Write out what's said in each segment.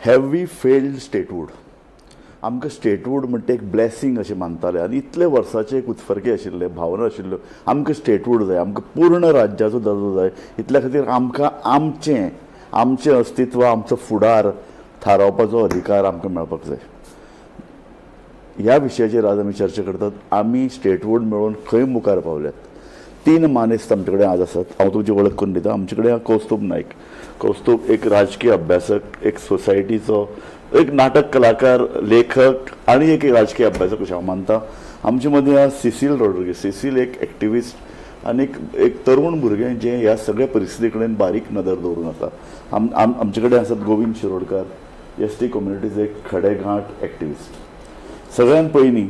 Have we failed statehood? आमकां statehood म्हणटा एक ब्लेसींग अशें मानताले आनी इतले वर्साचे एक उत्फर्के आशिल्ले, भावना आशिल्ल्यो, आमकां स्टेटहूड जाय, आमकां पूर्ण राज्याचो दर्जो जाय. इतल्या खातीर आमकां आमचें आमचें अस्तित्व, आमचो फुडार थारावपाचो अधिकार आमकां मेळपाक जाय. ह्या विशयाचेर आज आमी चर्चा करतात. आमी स्टेटहूड मेळोवन खंय मुखार पावल्यात? तीन मानेस्त आमचे कडेन आज आसात. हांव तुमची वळख करून दिता. आमचे कडेन कौस्तुभ नायक. कौस्तुभ एक राजकीय अभ्यासक, एक सोसायटीचो एक नाटक कलाकार, लेखक आनी एक राजकीय अभ्यासक अशें हांव मानता. आमचे मदीं आहा सिसील रॉड्रिगीस. सिसील एक एक्टिविस्ट आनी एक तरुण भुरगें जें ह्या सगळ्या परिस्थिती कडेन बारीक नदर दवरून आसा. आमचे कडेन आसात गोविंद शिरोडकर, एस टी कम्युनिटीचो एक खडेगांठ एक्टिविस्ट. सगळ्यात पयलीं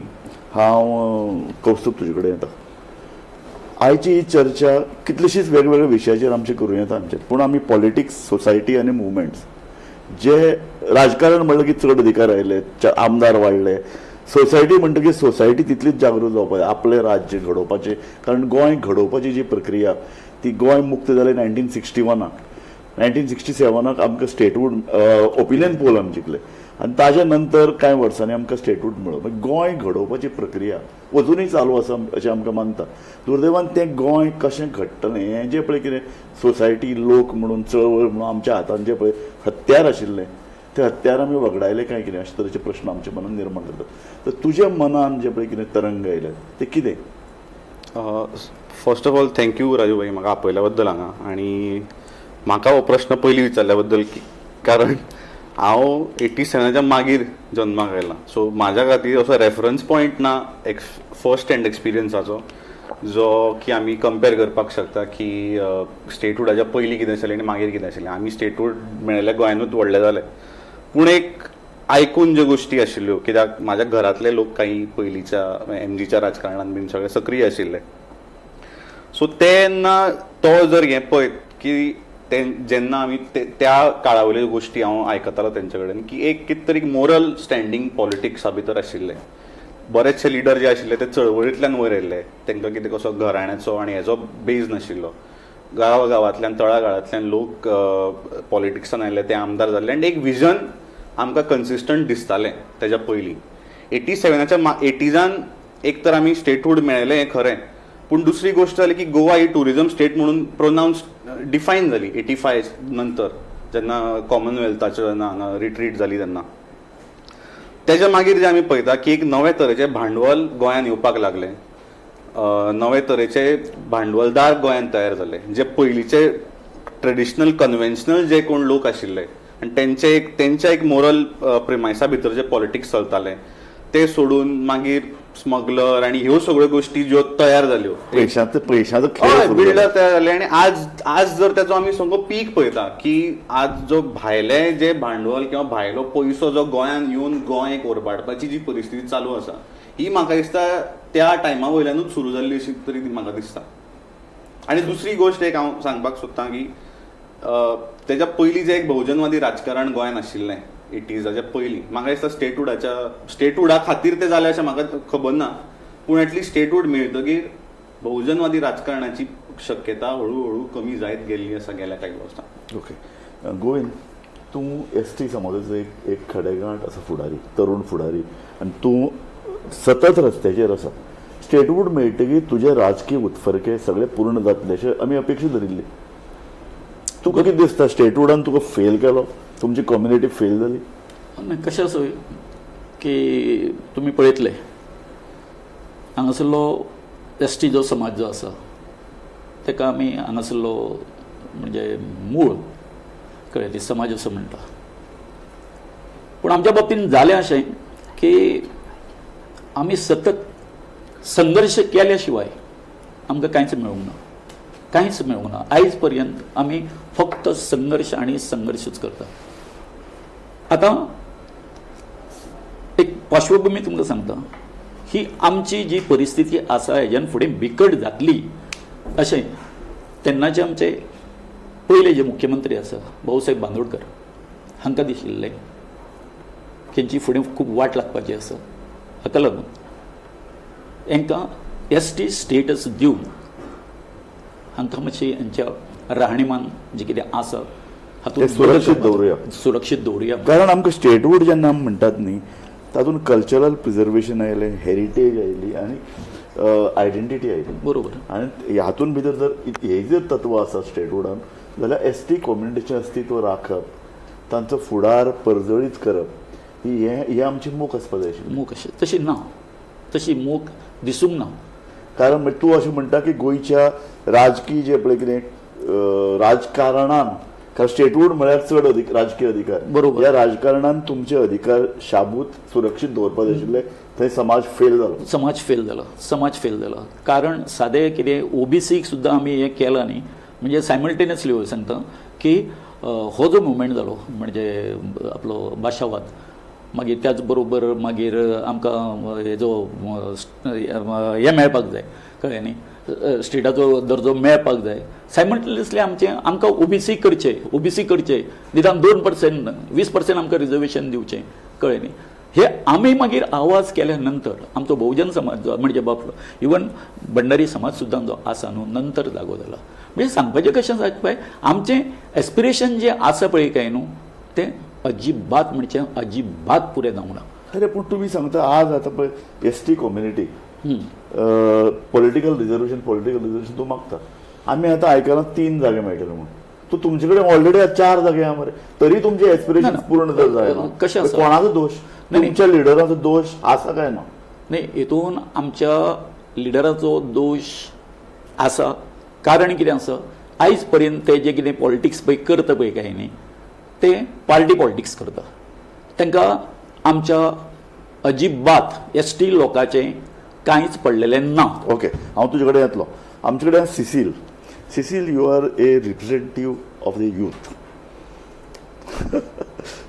हांव कौस्तुभ तुजे कडेन येता. आयची ही चर्चा कितलीशीच वेगवेगळ्या विशयाचेर आमची करूं येता आमचेर, पूण आमी पॉलिटिक्स, सोसायटी आनी मुवमेंट्स, जे राजकारण म्हणलें की चड अधिकार आयले, आमदार वाडले, सोसायटी म्हणटकीर सोसायटी तितलीच जागृत जावपाक जाय आपलें राज्य घडोवपाचें. कारण गोंय घडोवपाची जी प्रक्रिया, ती गोंय मुक्त जालें 1961आक, 1967आक आमकां स्टेटहूड ओपिनियन पोल आमी जिखले आनी ताज्या नंतर कांय वर्सांनी आमकां स्टेटहूड मेळ्ळो. मागीर गोंय घडोवपाची प्रक्रिया अजुनूय चालू आसा अशें आमकां मानता. दुर्दैवान तें गोंय कशें घडटलें हें जें पळय कितें सोसायटी, लोक म्हणून, चळवळ म्हणून आमच्या हातान जें पळय हत्यार आशिल्लें, ते हत्यार आमी वगडायले काय कितें, अशे तरेचे प्रश्न आमच्या मनान निर्माण जातात. तर तुज्या मनान जे पळय कितें तरंग आयले ते कितें? First of all, thank you Raju भाई म्हाका आपयल्या बद्दल हांगा आनी म्हाका हो प्रश्न पयलीं विचारल्या बद्दल की, कारण हांव 87च्या मागीर जन्माक आयला. सो म्हाज्या खातीर असो रेफरन्स पॉयंट ना एक्स फर्स्ट हँड एक्सपिरियन्साचो, जो की आमी कंपेर करपाक शकता की स्टेटहुडाच्या पयलीं कितें आशिल्लें आनी मागीर कितें आशिल्लें. आमी स्टेटहूड मेळिल्ल्या गोंयानूच व्हडले जाले, पूण एक आयकून ज्यो गोश्टी आशिल्ल्यो, कित्याक म्हाज्या घरांतले लोक काही पयलींच्या एमजीच्या राजकारणान बीन सगळे सक्रीय आशिल्ले. सो तेन्ना तो जर हें पळयत की ते जेन्ना आमी त्या काळा वयल्यो गोश्टी हांव आयकतालो तेंचे कडेन की एक कितें तरी मोरल स्टँडींग पॉलिटिक्सा भितर आशिल्लें. बरेचशे लिडर जे आशिल्ले ते चळवळींतल्यान वयर आयिल्ले. तांकां कितें कसो घराण्याचो आनी हेजो बेज नाशिल्लो. गांवा गांवांतल्यान, तळागाळांतल्यान लोक पॉलिटिक्सान आयले, ते आमदार जाल्ले आनी एक विजन आमकां कन्सिस्टंट दिसतालें. तेज्या पयलीं 87च्या एटीजान एक तर आमी स्टेटहूड मेळयलें हें खरें, पूण दुसरी गोश्ट जाली की गोवा ही ट्युरिझम स्टेट म्हणून प्रोनावन्स डिफायन जाली 85 नंतर, जेन्ना कॉमनवेल्थाच्यो जेन्ना हांगा रिट्रीट जाली तेन्ना. तेज्या मागीर जे आमी पळयता की एक नवे तरेचें भांडवल गोंयांत येवपाक लागलें, नवे तरेचे भांडवलदार गोंयांत तयार जाले, जे पयलींचे ट्रेडिशनल कन्व्हेन्शनल जे कोण लोक आशिल्ले आनी तेंचे एक तेंच्या एक मोरल प्रिमायसा भितर जे पॉलिटिक्स चलताले ते सोडून मागीर स्मगलर आनी ह्यो सगळ्यो गोश्टी ज्यो तयार जाल्यो. पयशांचो पयशांचो खेळ हय, सुरू बिल्डर जाला. तयार जाले आनी आज आज जर त्याचो आमी सामको पीक पळयता की आज जो भायले जे भांडवल किंवा भायलो पयसो जो गोंयांत येवन गोंय एक ओरबाडपाची जी परिस्थिती चालू आसा, ही म्हाका दिसता त्या टायमा वयल्यानूच सुरू जाल्ली अशी तरी ती म्हाका दिसता. आनी दुसरी गोश्ट एक हांव सांगपाक सोदतां की तेज्या पयलीं जें एक बहुजनवादी राजकारण गोंयांत आशिल्लें एटीजाच्या पयलीं, म्हाका दिसता स्टेटहुडा खातीर तें जालें अशें म्हाका खबर ना, पूण एटलिस्ट स्टेटहूड मेळटकीर बहुजनवादी राजकारणाची शक्यता हळू हळू कमी जायत गेल्ली आसा गेल्या काही वर्सां. ओके गोविंद, तूं एस टी समाजाचो एक एक खडेगांठ असो फुडारी, तरुण फुडारी आनी तूं सतत रस्त्याचेर आसा. स्टेटहूड मेळटकीर तुजे राजकीय उत्फर्के सगळे पूर्ण जातले अशें आमी अपेक्षा धरिल्ली. तुका कितें दिसता, स्टेटहुडान तुका फेल केलो, तुमची कम्युनिटी फेल जाली? ना, कशें आसा की तुमी पळयतले, हांगासरलो एस टी जो समाज जो आसा ताका आमी हांगासरलो म्हणजे मूळ कळ्ळें ती समाज असो म्हणटा. पूण आमच्या बाबतीन जालें अशें की आमी सतत संघर्श केल्या शिवाय आमकां कांयच मेळूंक ना, कांयच मेळूंक ना. आयज पर्यंत आमी फक्त संघर्श आनी संघर्शूच करता. आतां एक पार्श्वभूमी तुमकां सांगता. ही आमची जी परिस्थिती आसा हेज्यान फुडें बिकट जातली अशें तेन्नाचे आमचे पयले जे मुख्यमंत्री आसा भाऊसाहेब बांदोडकर हांकां दिशिल्लें की हेंची फुडें खूब वाट लागपाची आसा. हाका लागून हांकां एस टी स्टेटस दिवन हांकां मातशी हांच्या राहणीमान जें कितें आसा हातूंत ते सुरक्षीत दवरुया. सुरक्षीत दवरुया. कारण आमकां स्टेटहूड जेन्ना आमी म्हणटात न्ही, तातूंत कल्चरल प्रिजर्वेशन आयलें, हेरिटेज आयली आनी आयडेंटिटी आयली. आनी हातूंत भितर जर हे जर तत्व आसा स्टेटहुडान, जाल्यार एस टी कम्युनिटीचें अस्तित्व राखप, तांचो फुडार परजळीत करप, ही हें आमची मोख आसपा जाय आशिल्ली. मोख अशी तशी ना, तशी मोख दिसूंक ना. कारण म्हणजे तूं अशें म्हणटा की गोंयच्या राजकीय जे पळय कितें राजकारणान, कारण स्टेटहूड म्हळ्यार चड अधिक राजकीय अधिकार. ह्या राजकारणान तुमचे अधिकार शाबूत सुरक्षीत दवरपा जाय आशिल्ले, थंय समाज फेल जालो. समाज फेल जालो, समाज फेल जालो. कारण सादें कितें ओबीसीक सुद्दां आमी हें केलां न्ही, म्हणजे सायमल्टेनियसली सांगता की हो जो मुवमेंट जालो म्हणजे आपलो भाशावाद, मागीर त्याच बरोबर मागीर आमकां हेजो हें मेळपाक जाय, कळ्ळें न्ही, स्टेटाचो दर्जो मेळपाक जाय. सायमल्टेनियसली आमचें आमकां ओबीसी करचें, ओबीसी करचें, निदान 2% 20% आमकां रिजर्वेशन दिवचें, कळ्ळें न्ही. हे आमी मागीर आवाज केल्या नंतर आमचो बहुजन समाज जो म्हणजे बाप इवन भंडारी समाज सुद्दां जो आसा न्हू, नंतर जागो जाला. म्हणजे सांगपाचें कशें आसा पळय, आमचें एस्पिरेशन जें आसा पळय काय न्हू, तें अजिबात म्हणजे अजिबात पुरें जावंक ना. अरे पूण तुमी सांगता आज आतां पळय S T community political reservation, political reservation तूं मागता. आमी आतां आयकलां 3 जागे मेळटले म्हणून, तूं तुमचे कडेन ऑलरेडी आतां 4 जागे आहा मरे, तरी तुमचे एस्पिरेशन ना, पूर्ण जर जायना, कशें आसा? कोणाचो दोश? नाही. तुमच्या लिडराचो दोश आसा काय ना? न्ही, हितून आमच्या लिडराचो दोश आसा. कारण कितें आसा, आयज पर्यंत ते जे कितें पॉलिटिक्स पळय करता पळय काय न्ही, ते पार्टी पॉलिटिक्स करता. तांकां आमच्या अजिबात एस टी लोकांचें कांयच पडलेलें ना. ओके, हांव तुजे कडेन येतलो. आमचे कडेन Cecil. Cecil, you are a representative of the youth.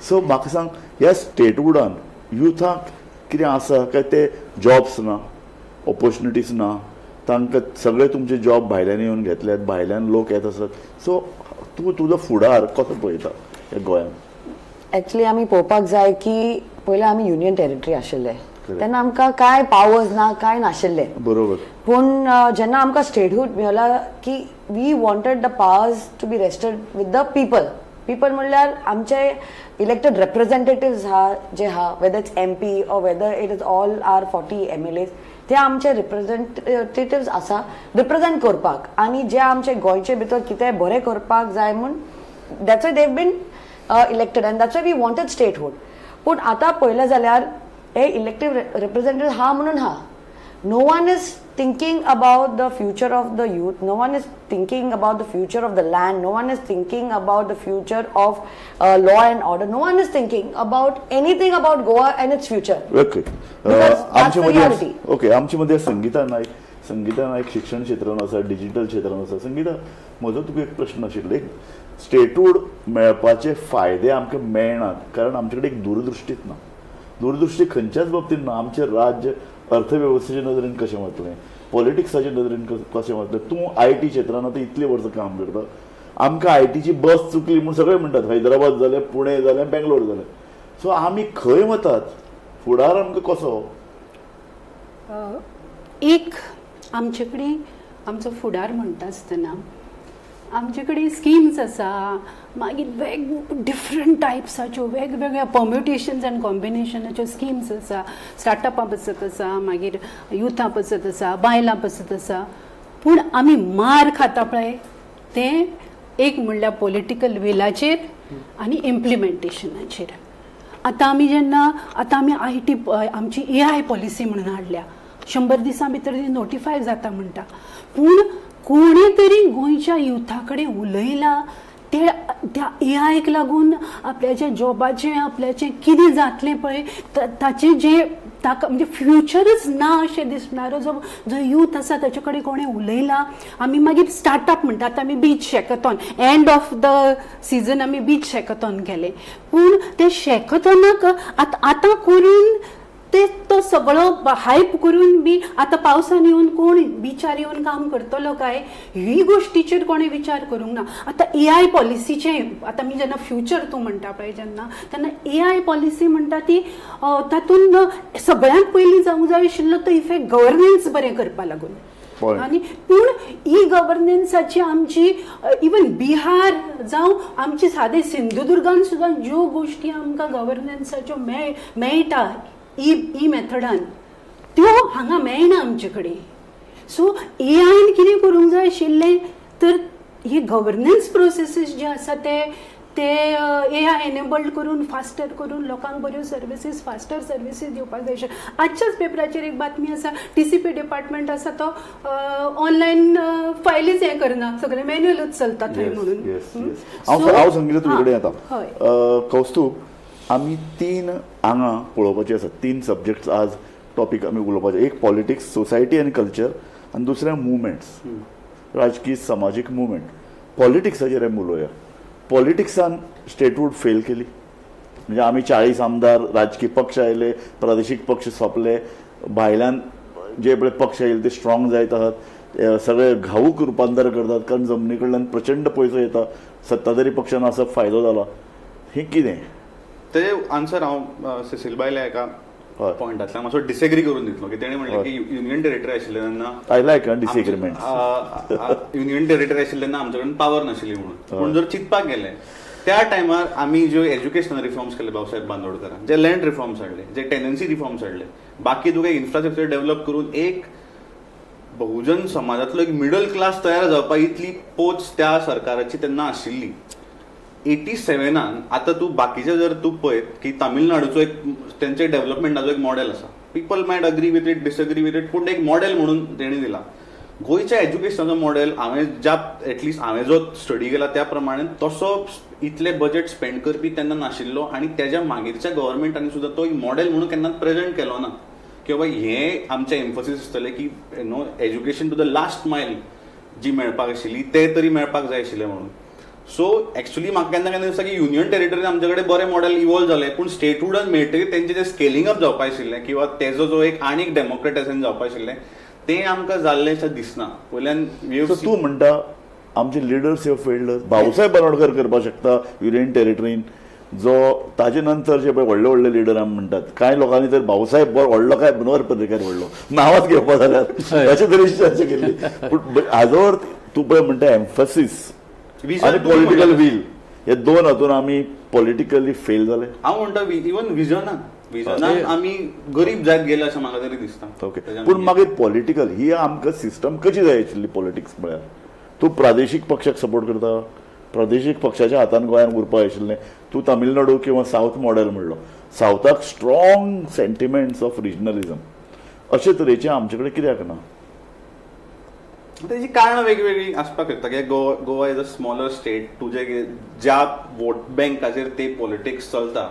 So म्हाका सांग, ह्या स्टेटहुडान युथाक कितें आसा काय ते जॉब्स ना, ऑपॉर्च्युनिटीज ना, तांकां सगळे तुमचे जॉब भायल्यान येवन घेतल्यात, भायल्यान लोक येत आसात. सो तूं तुजो फुडार कसो पळयता ह्या गोंयांत? एक्चुली आमी पळोवपाक जाय की पयलीं आमी युनियन टेरिटरी आशिल्ले तेन्ना आमकां कांय पावर्स ना, कांय नाशिल्ले. पूण जेन्ना आमकां स्टेटहूड मेळ्ळा की we wanted the powers to be rested with the people. People म्हणल्यार आमचे इलेक्टेड रिप्रेझेंटेटिव्स हा जे हा, whether it's MP or whether it is all our 40 MLAs, ते आमचे रिप्रेझेंटेटिव्स आसा रिप्रेझेंट करपाक आनी जे आमचे गोंयचे भितर कितें बरें करपाक जाय म्हूण, that's why they've been elected and that's why we wanted statehood. पूण आतां पळयलें जाल्यार हे इलेक्टीव रिप्रेझेंटेटिव्ह हा म्हणून हा, no one is thinking about the future of the youth, no one is thinking about the future of the land, no one is thinking about the future of law and order, no one is thinking about anything about Goa and its future. Because that's आमचे the मदीं reality. Okay, आमचे मदीं संगीता नायक. संगीता नायक शिक्षण क्षेत्रान आसा, digital क्षेत्रान आसा. संगीता, म्हजो तुका एक प्रश्न आशिल्लो, एक स्टेटहूड मेळपाचे फायदे आमकां मेळनात कारण आमचे कडेन एक दूरदृश्टीच ना. दूरदृश्टी खंयच्याच बाबतींत ना. आमचें राज्य अर्थवेवस्थेच्या नदरेन कशें वतलें, पॉलिटिक्साच्या नदरेन कशें वतलें. तूं I T क्षेत्रान आतां इतलीं वर्सां काम करता, आमकां I टीची बस चुकली म्हूण सगळे म्हणटात, हैदराबाद जालें, पुणे जालें, बेंगलोर जालें. सो आमी खंय वतात, फुडार आमकां कसो? एक आमचे कडेन आमचो फुडार म्हणटा आसतना आमचे कडेन स्किम्स आसा, मागीर वेग डिफरंट टायप्साच्यो वेगवेगळ्या परम्युटेशन्स आनी कॉम्बिनेशनाच्यो स्किम्स आसा. स्टार्टअपां पासत आसा, मागीर युथा पासत आसा, बायलां पासत आसा. पूण आमी मार खाता पळय तें एक म्हणल्यार पॉलिटिकल विलाचेर आनी इम्प्लिमेंटेशनाचेर. आतां आमी जेन्ना आतां आमी I T आमची ए I policy म्हणून हाडल्या, 100 दिसां भितर ती नोटिफाय जाता म्हणटा. पूण कोणी तरी गोंयच्या युथा कडेन उलयला ते त्या ए आयक लागून आपल्याच्या जॉबाचें आपल्याचें कितें जातलें पळय, ताचें जें ताका म्हणजे फ्युचरच ना अशें दिसणारो जो जो यूथ आसा ताचे कडेन कोणें उलयला. आमी मागीर स्टार्टअप म्हणटात, आमी beach shackathon, end of the season आमी बीच शॅकथॉन केलें. पूण ते शॅकथॉनाक आतां करून ते तो सगळो हायप करून बी आतां पावसान येवन कोण बिचार येवन काम करतलो काय ही गोश्टीचेर कोणें विचार करूंक ना. आतां ए I पॉलिसीचें आतां आमी जेन्ना फ्युचर तूं म्हणटा पळय जेन्ना, तेन्ना ए I policy म्हणटा ती तातूंत सगळ्यांत पयलीं जावंक जाय आशिल्लो तो इफेक्ट गव्हर्नन्स बरें करपा लागून. Point. आनी पूण ई गव्हर्नन्साची आमची इवन बिहार जावं आमची सादे सिंधुदुर्गान सुद्दां ज्यो गोश्टी आमकां गव्हर्नन्साच्यो मेळटा ई ई मेथडान, त्यो हांगा मेळना आमचे कडेन. सो एआयन कितें करूंक जाय आशिल्लें तर हे गव्हर्नन्स प्रोसेसीस जे आसा ते ते एआय एनेबल्ड करून, फास्टर करून लोकांक बऱ्यो सर्विसीस, फास्टर सर्विसीस दिवपाक जाय आशिल्ल्यो. आजच्याच पेपराचेर एक बातमी आसा, टीसीपी डिपार्टमेंट आसा तो ऑनलायन फायलीच हें करना, सगळें मॅन्युअलूच चलता थंय म्हणून. हांव हांव संगीता तुजे कडेन येता. हय. कौस्तुभ, आमी तीन आंगां पळोवपाची आसा, तीन सब्जेक्ट्स आज टॉपीक आमी उलोवपाचे. एक पॉलिटिक्स, सोसायटी आनी कल्चर, आनी दुसरें मुवमेंट्स, राजकीय समाजीक मुवमेंट. पॉलिटिक्साचेर आमी उलोवया. पॉलिटिक्सान स्टेटहूड फेल केली, म्हणजे आमी 40 आमदार, राजकीय पक्ष आयले, प्रादेशीक पक्ष सोंपले, भायल्यान जे पळय पक्ष आयले ते स्ट्रॉंग जायत आहात, सगळे घाऊक रुपांतर करतात कारण जमनी कडल्यान प्रचंड पयसो येता, सत्ताधारी पक्षान असो फायदो जाला. हें कितें? तेजे आन्सर हांव सिसिलबायल्या एका पॉयंटांतल्यान मातसो डिसएग्री करून दितलो की तेणें म्हणलें की युनियन टेरिटरी आशिल्लें तेन्ना I like disagreement. Union territory आशिल्लें तेन्ना आमचे कडेन पावर नाशिल्ली म्हणून. पूण जर चिंतपाक गेले, त्या टायमार आमी ज्यो एज्युकेशनल रिफॉर्म्स केले बाबासाहेब बांदोडकरान, जे लँड रिफॉर्म्स हाडले, जे टेनन्सी रिफॉर्म्स हाडले, बाकी तुका इन्फ्रास्ट्रक्चर डेव्हलप करून एक बहुजन समाजातलो एक मिडल क्लास तयार जावपा इतली पोच त्या सरकाराची तेन्ना आशिल्ली 87नान. आतां तूं बाकीचे जर तूं पळयत की तामिळनाडूचो एक तेंचे डेव्हलपमेंटाचो एक मॉडेल आसा, people might agree with it, disagree with it, पूण एक मॉडेल म्हणून तेणी दिला. गोंयच्या एज्युकेशनाचो मॉडेल हांवें ज्या एटलिस्ट हांवें जो स्टडी केला त्या प्रमाणे तसो इतले बजेट स्पेंड करपी तेन्ना नाशिल्लो आनी तेज्या मागीरच्या गव्हर्मेंटांनी सुद्दां तो एक मॉडेल म्हणून केन्नाच प्रेझेंट केलो ना की बाबा हें आमचें एम्फसीस आसतलें की know education to the last mile जी मेळपाक आशिल्ली ते तरी मेळपाक जाय आशिल्लें म्हणून. सो एक्चुअली म्हाका केन्ना केन्ना दिसता की युनियन टेरिटरीन आमचे कडेन बरें मॉडेल इवॉल्व जालें, पूण स्टेटहुडान मेळटकीर तेंचें जें स्केलिंग अप जावपा आशिल्लें किंवा तेजो जो एक आनीक डेमोक्रेटायझेशन जावपा आशिल्लें तें आमकां जाल्लें अशें दिसना. वयल्यान सो तूं म्हणटा आमचे लिडर्स हे फेल्ड. भाऊसाहेब बांदोडकर करपाक शकता युनियन टेरिटरीन जो, ताजे नंतर जे पळय व्हडले व्हडले लिडर आमी म्हणटात, कांय लोकांनी तर भाऊसाहेब व्हडलो काय मनोहर पर्रीकर व्हडलो नांवाच घेवपा जाल्यार अशे तरेची चर्चा केल्ली. पूण हाजो अर्थ तूं पळय म्हणटा एम्फसीस आनी पॉलिटिकल वील हे दोन हातून आमी पॉलिटिकली फेल जाले. हांव म्हणटा इवन विजनान विजनान आमी गरीब जायत गेले अशें म्हाका तरी दिसता. ओके, पूण मागीर पॉलिटिकल ही आमकां सिस्टम कशी जाय आशिल्ली? पॉलिटिक्स म्हळ्यार तूं प्रादेशीक पक्षाक सपोर्ट करता, प्रादेशीक पक्षाच्या हातान गोंयान उरपा आशिल्लें. तूं तामिळनाडू किंवा सावथ मॉडेल म्हणलो, सावथाक स्ट्रॉंग सेंटिमेंट्स ऑफ रिजनलिझम, अशे तरेचें आमचे कडेन कित्याक ना? तेजी कारणां वेगवेगळी आसपाक शकता की Goa is a smaller state. तुजे ज्या वोट बँकाचेर ते पॉलिटिक्स चलता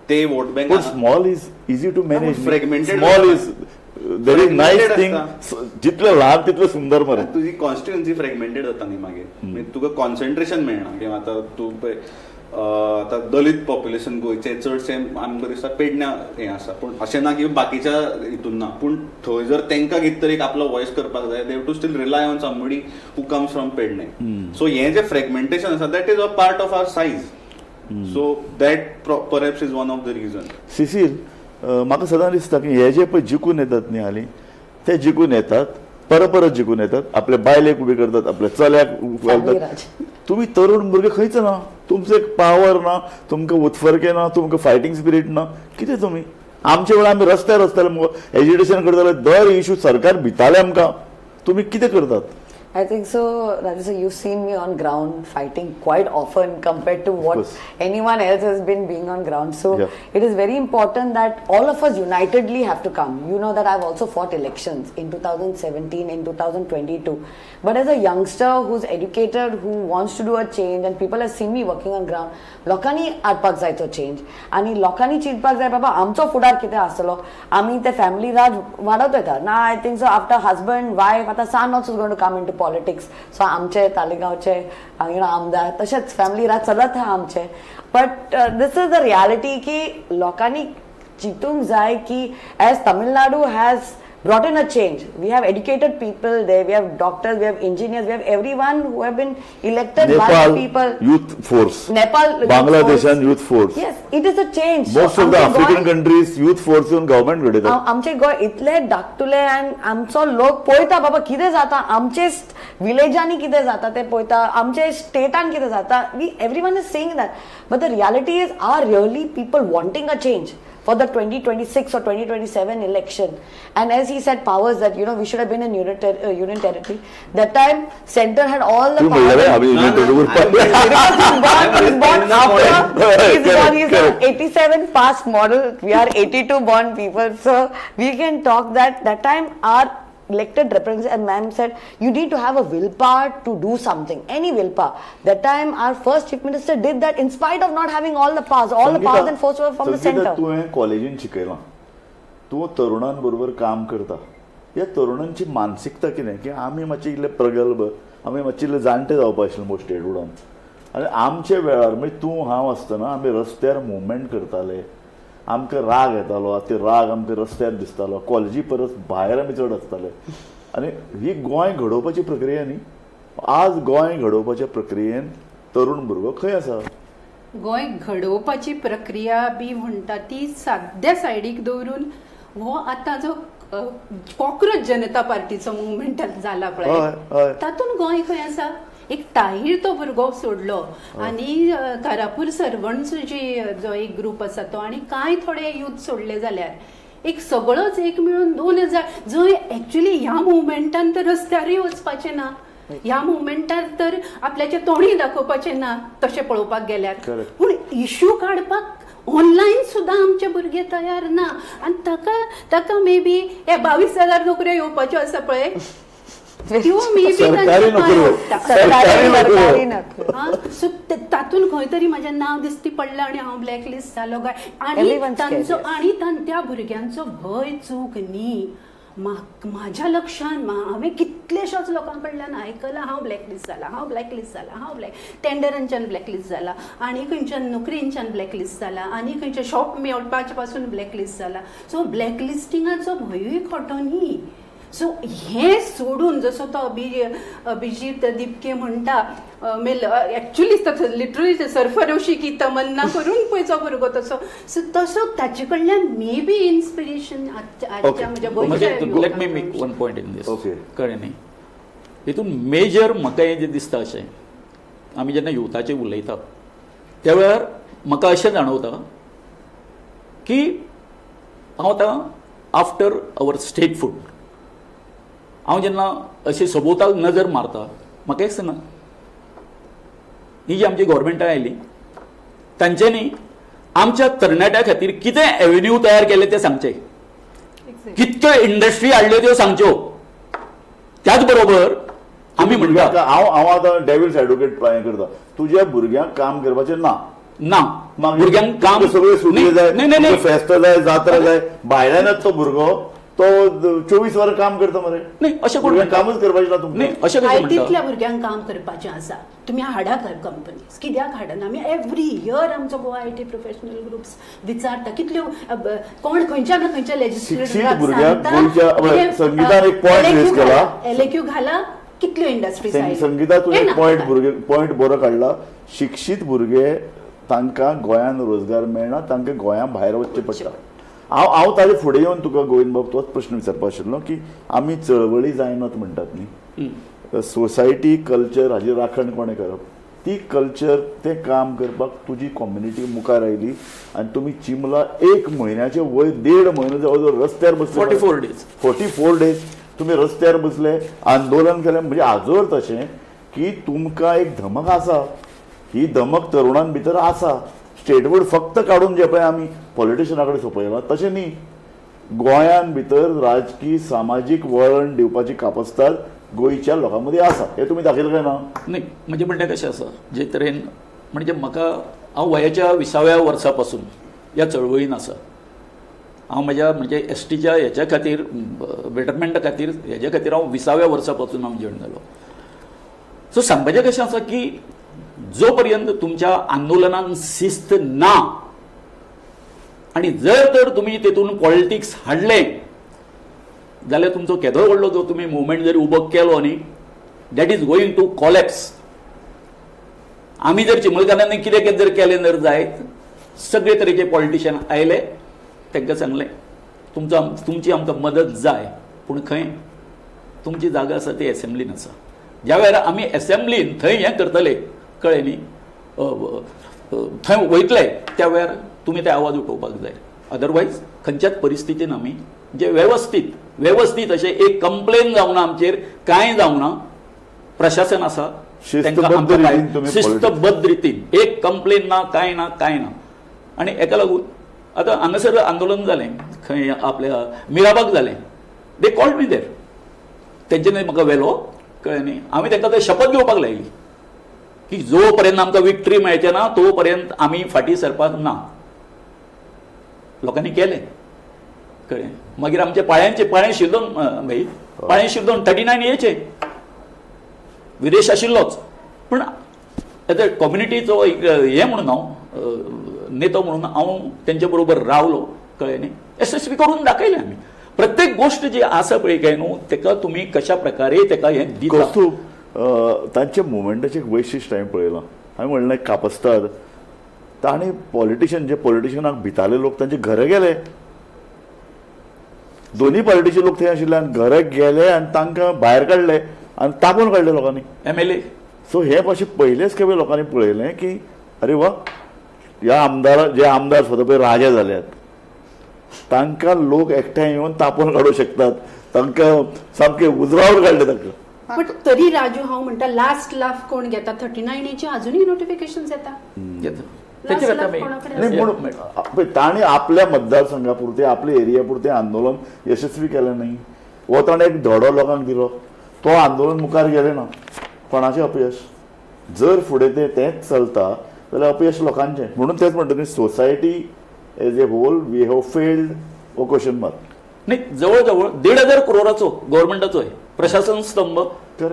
ते वोट बँक पूण small is easy to manage. Fragmented. Small is very nice thing. जितलें ल्हान तितलें सुंदर मरे. तुजी कॉन्स्टिट्युएन्सी फ्रेगमेंटेड जाता न्ही मागीर, मागीर तुका कॉन्सन्ट्रेशन मेळना. किंवा आतां तूं पळय, आतां दलीत पॉप्युलेशन गोंयचें चडशें आमकां दिसता पेडण्या हें आसा, पूण अशें ना की बाकीच्या हितून ना, पूण थंय जर तांकां कितें तरी आपलो वॉयस करपाक जाय, they to still rely on somebody who comes from Pernem. So हें जें फ्रेगमेंटेशन आसा, that is a part of our size, so that perhaps is one of the reason. Cecil, म्हाका सदां दिसता की हे जे पळय जिखून येतात न्ही हालीं, ते जिखून येतात, परत परत जिखून येतात, आपल्या बायलेक उबी करतात, आपल्या चल्याक घालतात. राज. तुमी तरुण भुरगे खंयच ना, तुमचो एक पावर ना, तुमकां उत्फर्के ना, तुमकां फायटींग स्पिरीट ना. कितें तुमी? आमच्या वेळार आमी रस्त्यार रस्त्यार एजिटेशन करताले, दर इशू सरकार भिताले आमकां. तुमी कितें करतात? I think so, Raju sir, you've seen me on ground fighting quite often compared to what course. Anyone else has been being on ground. So it is very important that all of us unitedly have to come. You know that I've also fought elections in 2017, in 2022. But as a youngster who's educated, who wants to do a change, and people have seen me working on ground, लोकांनी हाडपाक जाय तो change आनी लोकांनी चिंतपाक जाय, बाबा आमचो फुडार कितें आसतलो. आमी ते फॅमिली राज वाडत वयता ना. I think so after husband, wife, आतां son also going to come into politics. So आमचे तालिगांवचे you know आमदार, तशेंच फॅमिली राज चलत आहा आमचे. But this is the reality की लोकांनी चिंतूंक जाय की as Tamil Nadu has brought in a change. We have educated people there, we have doctors, we have engineers, we have everyone who have been elected by the Nepal people. Youth force, Nepal youth बांगलादेशान force. Youth force, Yes, it is a change. Most of the आमचे African Goem- countries youth force येवन government घडयतात. आमचे गोंय इतले धाकटुले आनी आमचो लोक पळयता बाबा कितें जाता आमचे विलेजांनी, कितें जाता ते पळयता, आमचे स्टेटान कितें जाता. We everyone is saying that, but the reality is, are really people wanting a change for the 2026 or 2027 election? And as he said, powers that, we should have been in union territory. That time, center had all the तूं म्हणलें power. आमी ना, union ना, territory. Because he's born, he's a Correct. 87 past model. We are 82 born people. So we can talk that that time our elected representative, and ma'am said, you need to have a willpower to do something, any willpower. That time our first chief minister did that in spite of not having all the powers. All the powers and force were from the Sangeeta, center. तुवें कॉलेजीन शिकयलां, तूं तरुणां बरोबर काम करता. ह्या तरुणांची मानसिकता कितें की आमी मातशे इल्ले प्रगल्भ, आमी मातशे इल्ले जाणटे जावपा आशिल्ले मोस्ट स्टेटहुडान, आनी आमच्या वेळार म्हणजे तूं हांव आसतना आमी रस्त्यार मुवमेंट करताले. आमकां राग येतालो, ते राग आमकां रस्त्यार दिसतालो. कॉलेजी परस भायर आमी चड आसताले. आनी ही गोंय घडोवपाची प्रक्रिया न्ही. आज गोंय घडोवपाच्या प्रक्रियेन तरुण भुरगो खंय आसा? गोंय घडोवपाची प्रक्रिया बी म्हणटा ती साद्या सायडीक दवरून हो आतां जो कॉक्रोच जनता पार्टीचो मुवमेंट जाला हय, हय. पळय, तातूंत गोंय खंय आसा? एक ताहीर तो भुरगो सोडलो आनी कारापूर सर्वंट्स जी जो एक ग्रूप आसा तो आनी कांय थोडे यूथ सोडले जाल्यार एक सगळोच एक मेळून 2000, जंय एक्चुली ह्या मुवमेंटान तर रस्त्यारूय वचपाचें ना, ह्या मुवमेंटार तर आपल्याचें तोंडूय दाखोवपाचें ना तशें पळोवपाक गेल्यार. Correct. पूण इशू काडपाक ऑनलायन सुद्दां आमचे भुरगे तयार ना. आनी ताका मे बी हे 22,000 नोकऱ्यो येवपाच्यो आसा पळय, त्यो मे बी सरकारी नोकऱ्यो. सरकारी सरकारी नोकऱ्यो. सरकारी नोकऱ्यो. हा, सो तातूंत खंय तरी म्हजें नांव दिसती पडलां आनी हांव ब्लॅकलिस्ट जालो काय आनी Everyone's scared, तांचो yes. आनी त्या भुरग्यांचो भंय चूक न्ही. म्हाज्या लक्षान हांवें कितलेश्याच लोकां कडल्यान आयकलां, हांव ब्लॅकलिस्ट जाला, हांव ब्लॅकलिस्ट जाला, हांव ब्लॅक टेंडरांच्यान ब्लॅकलिस्ट जाला, आनी खंयच्यान नोकरेंच्यान ब्लॅकलिस्ट जाला, आनी खंयच्या शॉप मेळपाचे पासून ब्लॅकलिस्ट जाला. सो ब्लॅकलिस्टिंगाचो भंयूय खोटो न्ही. सो हें सोडून जसो तो अभिजीत दिपके म्हणटा, मेल एक्चुली लिटरली सरफरोशी की तमन्ना करून पळयचो भुरगो तसो, सो तसो ताचे कडल्यान मे बी इन्स्पिरेशन आजच्या म्हणजे म्हणजे गोंयच्या let me make one point in this. Okay. कळ्ळें न्ही? हितून मेजर म्हाका हें जें दिसता अशें, आमी जेन्ना युथाचेर उलयतात त्या वेळार म्हाका अशें जाणवता की हांव आतां आफ्टर our स्टेटहूड हांव जेन्ना अशें सभोवताल नजर मारता, म्हाका एक सांगा, ही जी आमची गव्हर्मेंटां आयली तांच्यांनी आमच्या तरणाट्या खातीर कितें एव्हेन्यू तयार केले ते सांगचे, कितक्यो इंडस्ट्री हाडल्यो त्यो सांगच्यो. त्याच बरोबर आमी म्हणटा हांव हांव आतां डेविल्स एडवोकेट हें करता. तुज्या भुरग्यांक काम करपाचें ना? ना. मागीर भुरग्यांक काम सगळे सुटये जाय, नाही नाही नाही फेस्त जाय, जात्रा जाय, भायल्यानच तो भुरगो तो 24 वरां काम करता मरे. नाही, अशें कोण भुरग्यांक म्हणटा? कामच करपाचें ना तुमकां. नाही, अशें कशें आयटींतल्या म्हणटा? भुरग्यांक काम करपाचें आसा, तुमी हाडा कंपनीज, कित्याक हाडना? आमी एवरी इयर आमचो गोवा IT professional groups विचारता कितल्यो कोण खंयच्या ना खंयच्या शिक्षीत भुरग्यांक गोंयच्या संगीतान एक point raise केला. एलएक्यू घाला, कितल्यो इंडस्ट्रीज. संगीता, तुवें एक पॉयंट भुरगे पॉयंट बरो काडला. शिक्षीत भुरगे तांकां गोंयांत रोजगार मेळना, तांकां गोंया भायर वचचें पडटा. हांव हांव ताजे फुडें येवन तुका गोविंद बाब तोच प्रश्न विचारपा आशिल्लो की आमी चळवळी जायनात म्हणटात न्ही, सोसायटी कल्चर हाजी राखण कोणें करप? ती कल्चर तें काम करपाक तुजी कम्युनिटी मुखार आयली आनी तुमी चिमला एक म्हयन्याचे वयर, देड म्हयनो जवळ जवळ रस्त्यार बसले. 44 days. 44 days तुमी रस्त्यार बसले, आंदोलन केलें. म्हणजे हाजो अर्थ अशें की तुमकां एक धमक आसा, ही धमक तरुणां भितर आसा. स्टेटहूड फक्त काडून जे पळय आमी पॉलिटिशना कडेन सोंपयलां तशें न्ही. गोंयान भितर राजकी सामाजीक वळण दिवपाची कापस्ताद गोंयच्या लोकां मदीं आसा, हें तुमी दाखयलें काय ना? नाही, म्हणजे म्हणल्यार कशें आसा, जे तरेन म्हणजे म्हाका हांव वयाच्या 20व्या वर्सा पासून ह्या चळवळीन आसा. हांव म्हज्या म्हणजे एसटीच्या हेच्या खातीर, बेटरमेंटा खातीर, हेज्या खातीर हांव 20व्या वर्सा पासून हांव जॉयन जालो. सो सांगपाचें कशें आसा की जो पर्यंत तुमच्या आंदोलनान शिस्त ना आणि जर तर तुमी तेतून पॉलिटिक्स हाडलें जाल्यार तुमचो केदो व्हडलो जो तुमी मुवमेंट जरी उबो केलो न्ही, that is going to collapse. आमी जर चिमलकारांनी कितें कितें जर केलें जर जायत, सगळे तरेचे पॉलिटिशियन आयले, तांकां सांगलें तुमचो तुमची आमकां मदत जाय, पूण खंय तुमची जागा आसा ती एसेंब्लीन आसा. ज्या वेळार आमी एसेंब्लीन थंय हें करतले, कळ्ळें न्ही, थंय वयतले त्या वेळार तुमी ते आवाज उठोवपाक जाय. अदरवायज खंयच्याच परिस्थितीन आमी जे वेवस्थीत वेवस्थीत अशें एक कंप्लेन जावना आमचेर, कांय जावना, प्रशासन आसा, शिस्तबद्ध तांकां आमकां रितीन तुमी शिस्तबद्ध रितीन एक कंप्लेन ना, कांय ना, कांय ना. आनी हेका लागून आतां हांगासर आंदोलन जालें खंय आपल्या मिराबाग जालें, they called me there, तेंच्यांनी म्हाका व्हेलो, कळ्ळें न्ही. हांवें तांकां ते शपथ घेवपाक लायली की जो पर्यंत आमकां विक्ट्री मेळचे ना तो पर्यंत आमी फाटीं सरपाक ना. लोकांनी केलें, कळ्ळें. मागीर आमचे पाळ्यांचे पाळें शिरदोन भाई, पाळें शिरदोन 39 येचे विदेश आशिल्लोच, पूण एज अ कम्युनिटीचो एक हें म्हणून हांव नेतो म्हणून हांव तेंचे बरोबर रावलो, कळ्ळें न्ही. येसस्वी करून दाखयलें आमी. प्रत्येक गोश्ट जी आसा पळय काय न्हू, तेका तुमी कशा प्रकारे तेका हें दिता. कौस्तूभ, तांच्या मुवमेंटाचें एक वैशिश्ट हांवें पळयलां. हांवें म्हणलें कापस्ताद तांणी पॉलिटिशियन, जे पॉलिटिशियनाक भिताले लोक तांचे घरा गेले, दोन्ही पार्टीचे लोक थंय आशिल्ले आनी घरा गेले आनी तांकां भायर काडले आनी तापोवन काडले लोकांनी. MLA. सो हे अशें पयलेच खेपे लोकांनी पळयलें की अरे वा, ह्या आमदारा जे आमदार स्वता पळय राजा जाल्यात तांकां लोक एकठांय येवन तापोवन काडूंक शकतात, तांकां सामकें उजरावन काडले तांकां. बट तरी राजू, हांव म्हणटा लास्ट लाफ कोण घेता? 39 एची अजुनूय नोटिफिकेशन येता. घेता. तेचेर आतां लाफ कोणाकडेन नाही म्हणून पळय तांणी आपल्या मतदारसंघा पुरते आपल्या एरिया पुरते आंदोलन यशस्वी केलें न्ही, हो ताणें एक धडो लोकांक दिलो, तो आंदोलन मुखार गेलें ना. कोणाचें अपयश? जर फुडें तें तेंच चलता जाल्यार अपयश लोकांचें. म्हणून तेंच म्हणटा न्ही, society as a whole we have failed हो क्वेश्चन मार्क. नाही, जवळ जवळ 1,500 करोडाचो गव्हर्नमेंटाचो आहे प्रशासन स्तंभ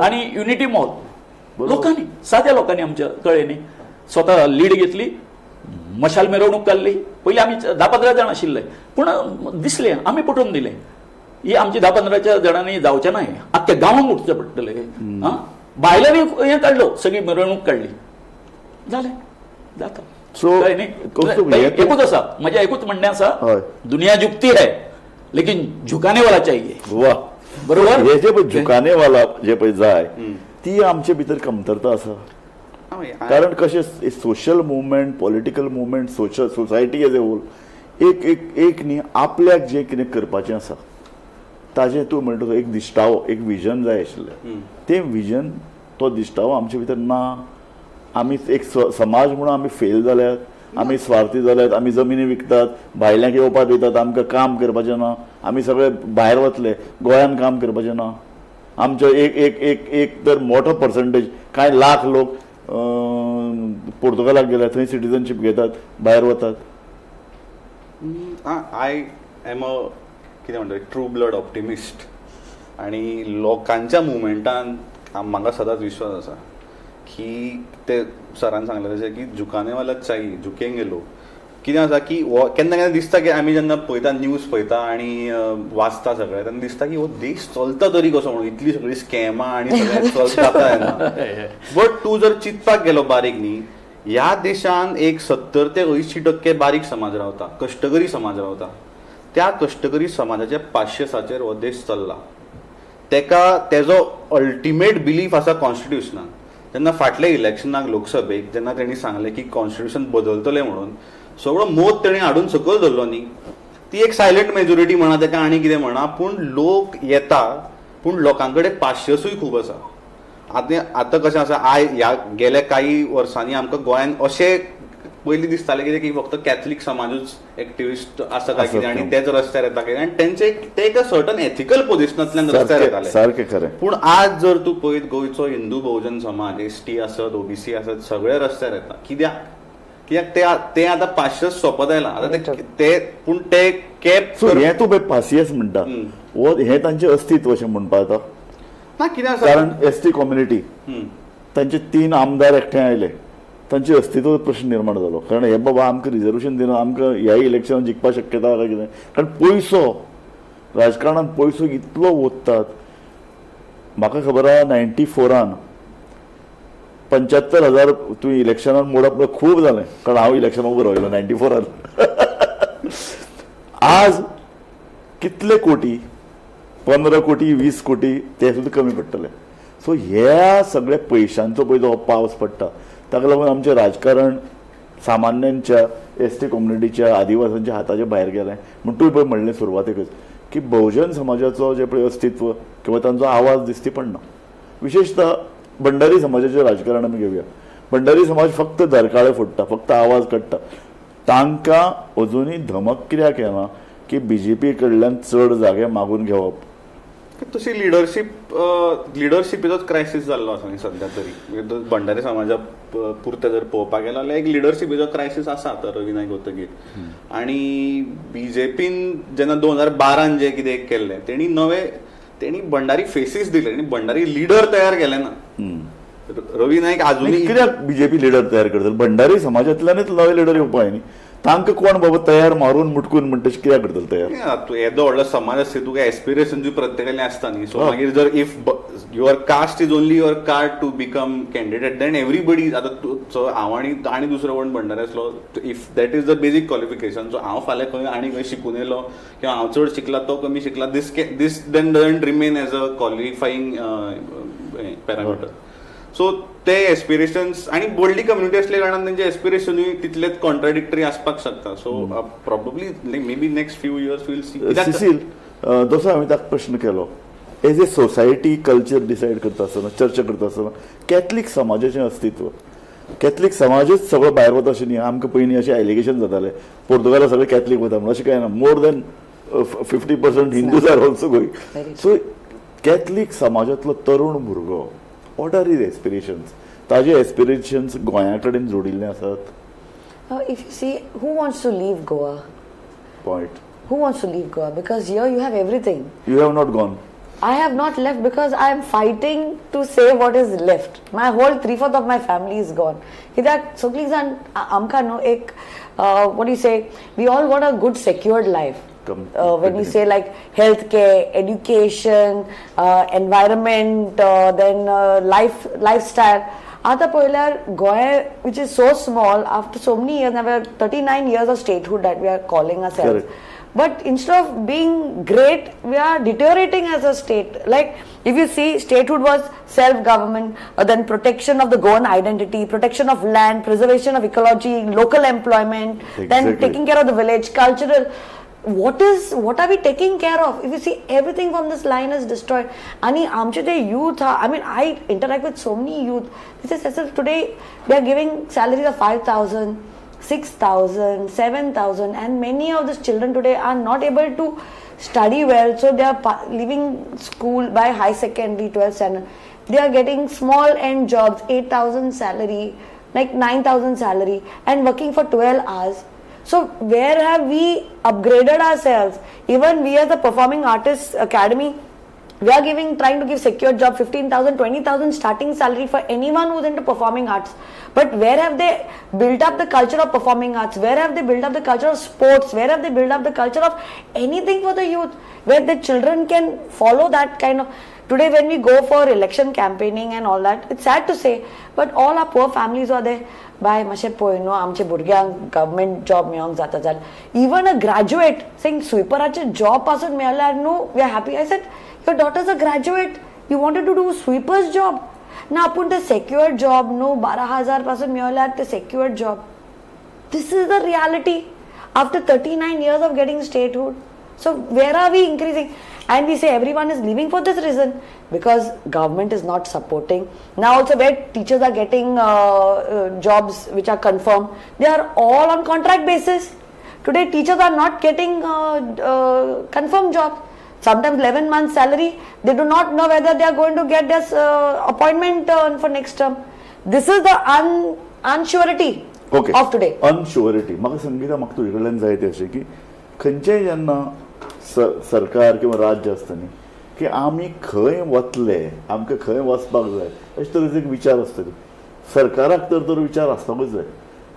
आणि युनिटी मॉल. लोकांनी, साध्या लोकांनी आमच्या, कळ्ळें न्ही, स्वतः लीड घेतली, मशाल मिरवणूक काडली. पयलीं आमी 10-15 जाण आशिल्ले, पूण दिसलें आमी पटोवन दिलें ही आमची 10-15 जाणांनी जावचें ना, हें आख्ख्या गांवांक उठचें पडटलें. आं, बायलांनी हें काडलो, सगळी मिरवणूक काडली, जालें, जाता. So, कळ्ळें न्ही? कौस्तुभ, हे एकूच आसा म्हजें, एकूच म्हणणें आसा, हय. दुनिया झुकती है लेकिन झुकाने वाला चाहिए. वा, बरोबर? हे जे पळय झुकाने वाला जे पळय जाय ती आमचे भितर कमतरता आसा. कारण कशें social movement, political movement, social society as a whole एक एक एक न्ही आपल्याक जें कितें करपाचें आसा ताजें तूं म्हणटा तो एक दिश्टावो, एक विजन जाय आशिल्लें, तें विजन, तो दिश्टावो आमचे भितर ना. आमी एक समाज म्हणून आमी फेल जाल्यात, आमी स्वार्थी जाल्यात, आमी जमिनी विकतात, भायल्यांक येवपाक दितात, आमकां काम करपाचें ना, आमी सगळे भायर वतले, गोंयान काम करपाचें ना. आमचो एक एक एक एक तर मोठो पर्संटेज, कांय लाख लोक पोर्तुगालाक गेले, थंय सिटीजनशीप घेतात, भायर वतात. I am अ कितें म्हणटा, ट्रू ब्लड ऑप्टिमिस्ट आनी लोकांच्या मुवमेंटान म्हाका सदांच विश्वास आसा की ते सरान सांगलें तशें की झुकाने वाला चाहिए, झुकेंगे लोग. कितें आसा की हो केन्ना केन्ना दिसता की आमी जेन्ना पळयता, न्यूज पळयता आनी वाचता सगळें, तेन्ना दिसता की हो देश चलता तरी कसो म्हणून, इतली सगळी स्कॅमां आनी सगळें चलता तेन्ना. बट तूं जर चिंतपाक गेलो बारीक न्ही, ह्या देशान एक 70 ते 80% बारीक समाज रावता, कश्टकरी समाज रावता. त्या कश्टकरी समाजाच्या पाशियेसाचेर हो देश चल्ला. तेका तेजो अल्टिमेट बिलीफ आसा कॉन्स्टिट्युशनान. जेन्ना फाटल्या इलेक्शनाक लोकसभेक जेन्ना तेणी सांगलें की कॉन्स्टिट्युशन बदलतले म्हणून, सगळो मोद तेणी हाडून सकयल धरलो न्ही. ती एक सायलंट मेजॉरिटी म्हणा तेका आनी कितें म्हणा, पूण लोक येता, पूण लोकां कडेन पाशियसूय खूब आसा. आतां आतां कशें आसा, I ह्या गेल्या काही वर्सांनी आमकां गोंयांत अशें पयलीं दिसतालें कितें की फक्त कॅथलीक समाजूच एक्टिविस्ट आसा काय कितें आनी तेच रस्त्यार येता कितें, आनी तेंचे ते एका सर्टन एथिकल पोजिशनांतल्यान रस्त्यार येताले. सारकें खरें. पूण आज जर तूं पळयत, गोंयचो हिंदू बहुजन समाज, एसटी आसत, ओबीसी आसत, सगळे रस्त्यार येता. कित्याक? कित्याक ते ते आतां पाशियस सोंपत आयलां आतां ते, पूण ते कॅप सो हें तूं पळय पासियस म्हणटा, हो हें तांचें अस्तित्व अशें म्हणपाक जाता. ना, कितें आसा, कारण एस टी कम्युनिटी तांचे 3 आमदार एकठांय आयले, तांचे अस्तित्व प्रश्न निर्माण जालो. कारण हे बाबा आमकां रिजर्वेशन दिना, आमकां ह्या इलेक्शनान जिखपाक शक्यता काय कितें, कारण पयसो राजकारणान पयसो इतलो ओततात. म्हाका खबर आहा 94 75,000 तुवें इलेक्शनान मोडप म्हळ्यार खूब जालें, कारण हांव इलेक्शनाक उबो राविल्लो 94. आज कितले कोटी, 15 कोटी 20 कोटी ते सुद्दां कमी पडटले. सो ह्या सगळ्या पयशांचो पळय जो पावस पडटा ताका लागून आमचें राजकारण सामान्यांच्या, एस टी कम्युनिटीच्या, आदिवासांच्या हाताच्या भायर गेलें. म्हण तुवें पळय म्हणलें सुरवातेकच की बहुजन समाजाचो जें पळय अस्तित्व किंवा तांचो आवाज दिश्टी पडना. विशेशतः भंडारी समाजाचें राजकारण आमी घेवया. भंडारी समाज फक्त धरकाळे फोडटा, फक्त आवाज काडटा. तांकां अजुनूय धमक कित्याक येना की बीजेपी कडल्यान चड जागे मागून घेवप? तशी लिडरशिपीचोच क्रायसीस जाल्लो आसा न्ही सध्या तरी. म्हणजे भंडारी समाजा पुरतें जर पळोवपाक गेलो जाल्यार एक लिडरशिपीचो क्रायसीस आसा आतां रवी नायक वतगीर. आनी बीजेपीन जेन्ना 2012 जें कितें केल्लें, तेणी नवे, तेणी भंडारी फेसीस दिले, तेणी भंडारी लिडर तयार केले ना. रवी नायक अजुनूय कित्याक बीजेपी लिडर तयार करतले? भंडारी समाजांतल्यानच नवे लिडर येवपा न्ही. तांकां कोण बाबा तयार मारून मुटकून म्हणटा तशें कित्याक करतले तयार? तूं येदो व्हडलो समाज आसता, तुका एस्पिरेशन प्रत्येकाले आसता न्ही. सो मागीर जर if your caste is only your card to become candidate, then everybody, आतां तूं, सो हांव आनी दुसरो कोण भंडारी आसलो, if that is the basic qualification, so हांव फाल्यां खंय आनी खंय शिकून येयलो किंवा हांव चड शिकला, तो कमी शिकला, this then doesn't remain as a qualifying parameter. So ते एस्पिरेशन्स आनी व्हडली कम्युनिटी असल्या कारणान तेंचे एस्पिरेशनूय तितलेच कॉन्ट्राडिक्टरी आसपाक शकता. So probably maybe next few years we'll see. Cecil, जसो हांवें ताका प्रश्न केलो, as a society culture decide करता आसतना, चर्चा करता आसतना, कॅथलीक समाजाचें अस्तित्व, कॅथलीक समाजच सगळो भायर वता अशें न्ही. आमकां पयलीं अशें एलिगेशन जातालें, पोर्तुगाला सगळे कॅथलीक वता म्हणून. अशें कांय ना, more than 50% Hindus are also going. Very. So Catholic समाजांतलो तरुण भुरगो, what are his aspirations? ताजे एस्पिरेशन्स गोंया कडेन जोडिल्ले आसात? If you see, who wants to leave Goa? Point. Who wants to leave Goa? Because here you have everything. You have not gone. I have not left because I am fighting to save what is left. My whole three fourth of my family is gone. कित्याक सगळीं जाण आमकां न्हू एक, what you say, we all want a good secured life. When you say like healthcare, education, environment, then lifestyle. आतां पळयल्यार Goa, which is so small, after so many years, now 39 years of statehood that we are calling ourselves. But instead of being great, we are deteriorating as a state. Like, if you see, statehood was self-government, then protection of the Goan identity, protection of land, preservation of ecology, local employment, then taking care of the village, cultural. What are we taking care of? If you see, everything from this line is destroyed. आणि आमचे ते youth, I mean, I interact with so many youth. This is as if today they are giving salaries of 5,000, 6,000, 7,000, and many of these children today are not able to study well, so they are leaving school by high secondary, 12th standard. They are getting small end jobs, 8,000 salary, like 9,000 salary, and working for 12 hours. So where have we upgraded ourselves? Even we as the Performing Artists Academy, we are trying to give secure job, 15,000, 20,000 starting salary for anyone who's into performing arts. But where have they built up the culture of performing arts? Where have they built up the culture of sports? Where have they built up the culture of anything for the youth? Where the children can follow that kind of. Today when we go for election campaigning and all that, it's sad to say, but all our poor families are there. बाय मातशें पळय न्हू, आमच्या भुरग्यांक government job मेळोंक जाता जाल्यार, even अ graduate Seng स्वीपराचे job पासून मेळ्ळ्यार न्हू we are happy. I said, your daughter's a graduate, you wanted to do sweeper's job? ना, पूण ते सेक्युअर जॉब न्हू, 12,000 पासून मेळ्ळ्यार ते secure job. This is the reality after 39 years of getting statehood. So where are we increasing? And we say everyone is leaving for this reason, because government is not supporting. Now also where teachers are getting jobs which are confirmed, they are all on contract basis. Today teachers are not getting confirmed jobs. Sometimes 11 months salary, they do not know whether they are going to get this appointment for next term. This is the unsurety of today. अनशुअरिटी. म्हाका संगीता, म्हाका तुजे कडल्यान जाय तें अशें की खंयचेय जेन्ना सरकार किंवा राज्य आसता न्ही, की आमी खंय वतले, आमकां खंय वचपाक जाय, अशे तरेचो एक विचार आसता. सरकाराक तर तर विचार आसपाकूच जाय.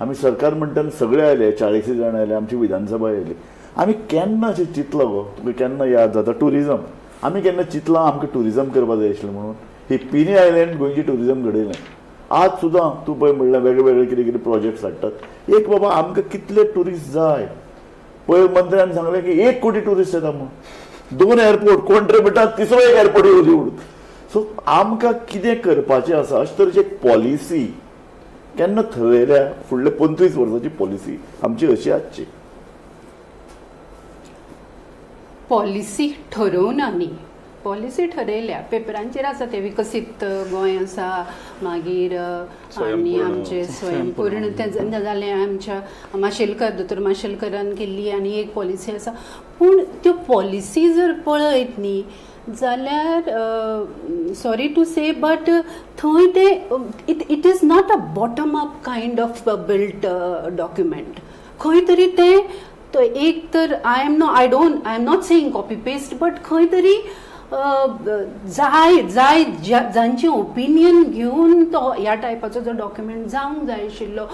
आमी सरकार म्हणटा सगळे आयले, 40 जाण आयले, आमची विधानसभा आयली. आमी केन्ना अशें चिंतलां गो, तुका केन्ना याद जाता टुरिजम? आमी केन्ना चिंतलां आमकां टुरिजम करपा जाय आशिल्लें म्हणून? ही पिनी आयलँड गोंयची टुरिजम घडयलें. आज सुद्दां तूं पळय म्हणल्यार वेगळे वेगळे कितें कितें प्रोजेक्ट्स हाडटात. एक बाबा आमकां कितले टुरिस्ट जाय? पयर मंत्र्यान सांगलें की 1 कोटी टुरिस्ट येता म्हणून. 2 एअरपोर्ट कोण तरी म्हणटा तिसरो एक एअरपोर्ट येवं दी म्हणून. सो आमकां कितें करपाचें आसा अशे तरेची एक पॉलिसी केन्ना थरयल्या? फुडले 25 वर्साची पॉलिसी आमची अशी आसची. पॉलिसी ठरोवना न्ही, पॉलिसी ठरयल्या, पेपरांचेर आसा ते, विकसीत गोंय आसा, मागीर आनी आमचे स्वयंपूर्ण तें जालें. आमच्या माशेलकर, दोतोर माशेलकरान केल्ली आनी एक पॉलिसी आसा. पूण त्यो पॉलिसी जर पळयत न्ही जाल्यार, सॉरी टू से, बट थंय ते it is not a bottom up kind of built document. खंय तरी ते तो एक तर I am no I don't I am not saying copy paste, but खंय तरी जाय जाय जांचे ओपिनियन घेवन तो ह्या टायपाचो जो डॉक्युमेंट जावंक जाय आशिल्लो,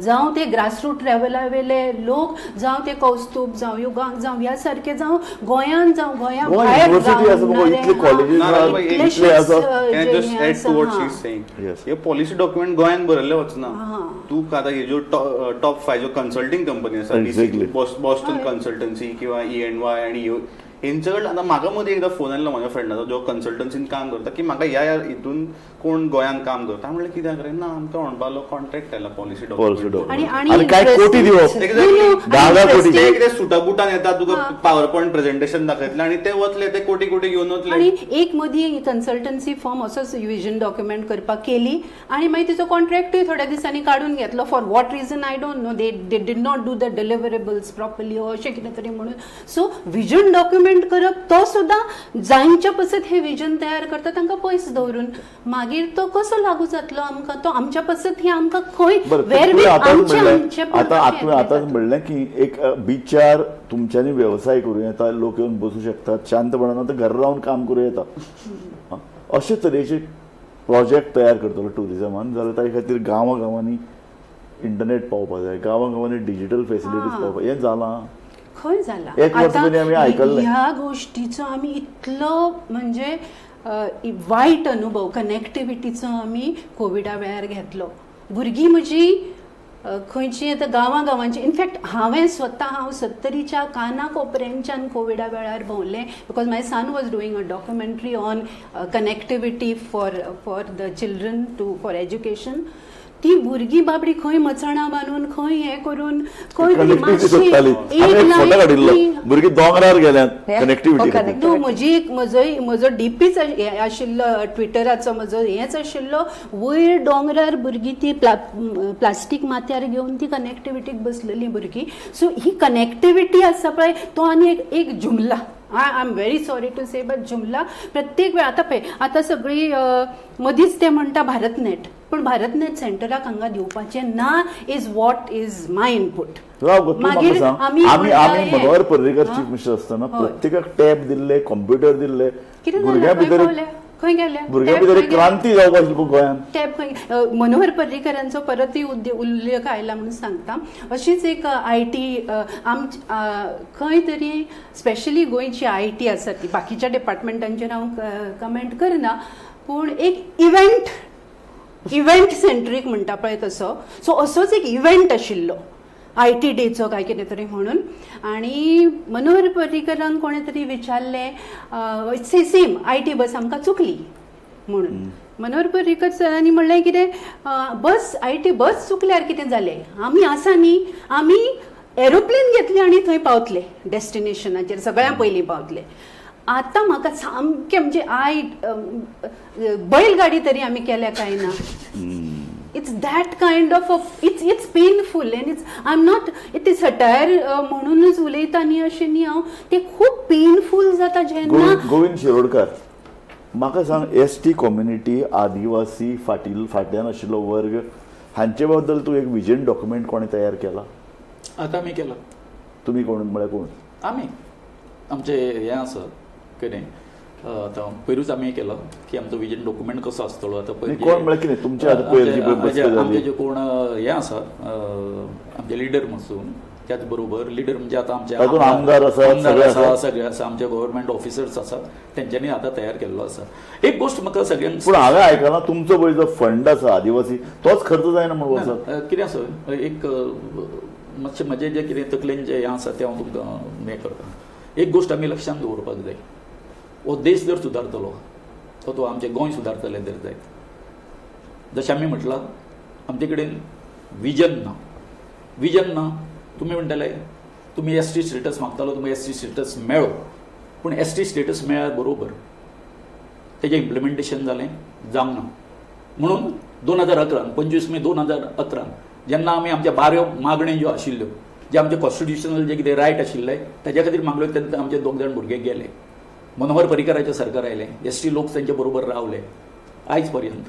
जावं ते ग्रासरूट लेवला वेले लोक, जावं ते कौस्तूब, जावं युगांक, जावं ह्या सारके, जावं गोंयांत, जावं गोंया गोंय भायर युनिवर्सिटी आसा मगो, इतले कॉलेजीस आसा, इतले आसा. हे पॉलिसी डॉक्युमेंट गोंयांत बरयल्ले वचना. तूं आतां हे ज्यो टॉप 5 ज्यो कन्सल्टींग कंपनी आसा, बॉस्टन कन्सल्टन्सी किंवा ENY आनी ह्यो, हेंचे कडल्यान आतां म्हाका मदीं एकदां फोन आयलो म्हाज्या फ्रेंडाचो जो कन्सल्टन्सीन काम करता, की म्हाका ह्या ह्या हितून कोण गोंयांत काम करता. म्हणलें कित्याक रे? ना, आमकां म्हणपा लागलो कॉन्ट्रॅक्ट आयला पॉलिसी डॉक्युमेंट. आनी काय कोटी दिवप, 10 कोटी. ते कितें सुटा बुटान येता, तुका पावर पॉयंट प्रेझेंटेशन दाखयतले आनी ते वतले, ते कोटी कोटी घेवन वतले. आनी एक मदीं कन्सल्टन्सी फॉर्म असोच विजन डॉक्युमेंट करपाक केली आनी मागीर तिचो कॉन्ट्रॅक्टूय थोड्या दिसांनी काडून घेतलो. For what reason I don't know. They did not do the deliverables properly अशें कितें तरी म्हणून. सो विजन डॉक्युमेंट करप तो सुद्दां जांच्या पसत हे विजन तयार करता तांकां पयस दवरून मागीर तो कसो लागू जातलो आमकां? तो आमच्या पसत हे आमकां खंय आतां तुवें आतांच म्हणलें की एक बिचार तुमच्यांनी वेवसाय करूं येता, लोक येवन बसूं शकतात शांतपणान, आतां घरा रावन काम करूं येता. अशे तरेचे प्रोजेक्ट तयार करतलो टुरिजमान जाल्यार ताजे खातीर गांवां गांवांनी इंटरनेट पावपा जाय, गांवां गांवांनी डिजिटल फेसिलिटीज पावपा. हें जालां खंय जाला? एक वर्स पयलीं आमी आयकल्लें. ह्या गोष्टीचो आमी इतलो म्हणजे वायट अनुभव कनेक्टिविटीचो आमी कोविडा वेळार घेतलो. भुरगीं म्हजी खंयची आतां गांवां गांवांची, इनफॅक्ट हांवें स्वता, हांव सत्तरीच्या काना कोपऱ्यांच्यान कोविडा वेळार भोंवलें, because my son was doing a documentary on connectivity for the children to for education. ती भुरगीं बाबडी खंय मचणां बांदून, खंय हें करून, खंय तरी मातशी एक लायन भुरगीं दोंगरार गेल्यात कनेक्टिविटी. न्हू, म्हजी एक म्हजो डीपीच आशिल्लो ट्विटराचो, म्हजो हेंच आशिल्लो, वयर दोंगरार भुरगीं ती प्लास्टीक माथ्यार घेवन ती कनेक्टिविटीक बसलेली भुरगीं. सो ही कनेक्टिविटी आसा पळय, तो आनी एक जुमला. I am very sorry to say but जुमला प्रत्येक वेळ. आतां पळय, आतां सगळीं मदींच ते म्हणटा भारतनेट, पूण भारतनेट सेंटराक हांगा दिवपाचें ना, is what is my input. मागीर आमी आमी मनोहर पर्रीकर चीफ मिनिस्टर आसतना प्रत्येकाक टॅब दिल्ले, कॉम्प्युटर दिल्ले, भुरग्यां भितर खंय गेल्या? भुरग्यां भितर क्रांती जावपा आशिल्ली गोंयांत. टॅब खंय? मनोहर पर्रीकरांचो परतूय उल्लेख आयला म्हणून सांगता. अशीच एक I T खंय तरी स्पेशली गोंयची I T आसा ती, बाकीच्या डिपार्टमेंटांचेर हांव कमेंट करना, पूण एक इव्हेंट सेंट्रीक म्हणटा पळय तसो, सो असोच एक इव्हेंट आशिल्लो I T डेचो काय कितें तरी म्हणून. आनी मनोहर पर्रीकरांक कोणें तरी विचारलें, सेम I T बस आमकां चुकली म्हणून. मनोहर पर्रीकर सरांनी म्हणलें कितें, बस I T बस चुकल्यार कितें जालें, आमी आसा न्ही, आमी एरोप्लेन घेतली आनी थंय पावतले डेस्टिनेशनाचेर, सगळ्यां पयलीं पावतले. आतां म्हाका सामकें म्हणजे I बैलगाडी तरी आमी केल्या काय ना. It's that kind of it's painful and it's I am not it is satire म्हणूनच उलयता न्ही अशें न्ही हांव, ते खूब पेनफूल जाता जेन्ना. गोविंद शिरोडकर, म्हाका सांग, एस टी कम्युनिटी, आदिवासी फाटल्यान आशिल्लो वर्ग, हांचे बद्दल तूं एक विजन डॉक्युमेंट कोणें तयार केला? आतां आमी केला. तुमी कोण म्हळ्यार कोण? आमी आमचे हें आसा कितें आतां पयरूच आमी केला की आमचो विजन डॉक्युमेंट कसो आसतलो. आतां पयर कोण म्हळ्यार कितें तुमचे आतां पयर आमचे जे कोण हें आसा आमचे लिडर म्हणसून त्याच बरोबर लिडर म्हणजे आतां आमचे तातूंत आमदार आसात, आमदार सगळे आसा, आसात. सगळे आसा, आमचे गव्हर्मेंट ऑफिसर्स आसात, तेंच्यांनी आतां तयार केल्लो आसा. एक गोश्ट म्हाका सगळ्यांक पूण हांवें आयकलां तुमचो पळय जो फंड आसा आदिवासी तोच खर्च जायना म्हूण वर्साक. ना, कितें आसा, एक मातशें म्हजें जें कितें तकलेन जें हें आसा तें हांव तुमकां हें करता. एक गोश्ट आमी लक्षांत दवरपाक जाय, हो देश जर सुदारतलो अथवा आमचें गोंय सुदारतलें जर जायत, जशें आमी म्हटलां आमचे कडेन विजन ना. विजन ना, तुमी म्हणटले तुमी एस टी स्टेटस मागतालो, तुमकां एस टी स्टेटस मेळ्ळो, पूण एस टी स्टेटस मेळ्ळ्या बरोबर तेजें इम्प्लिमेंटेशन जालें जावंक ना. म्हणून 2011 25 मे 2011 जेन्ना आमी आमच्या 12 मागण्यो ज्यो आशिल्ल्यो, जे आमचे कॉन्स्टिट्युशनल जे कितें रायट आशिल्ले तेज्या खातीर मागल्यो, तेन्ना आमचे 2 जाण भुरगे गेले. मनोहर पर्रीकराचें सरकार आयलें, एस टी लोक तेंचे बरोबर रावले. आयज पर्यंत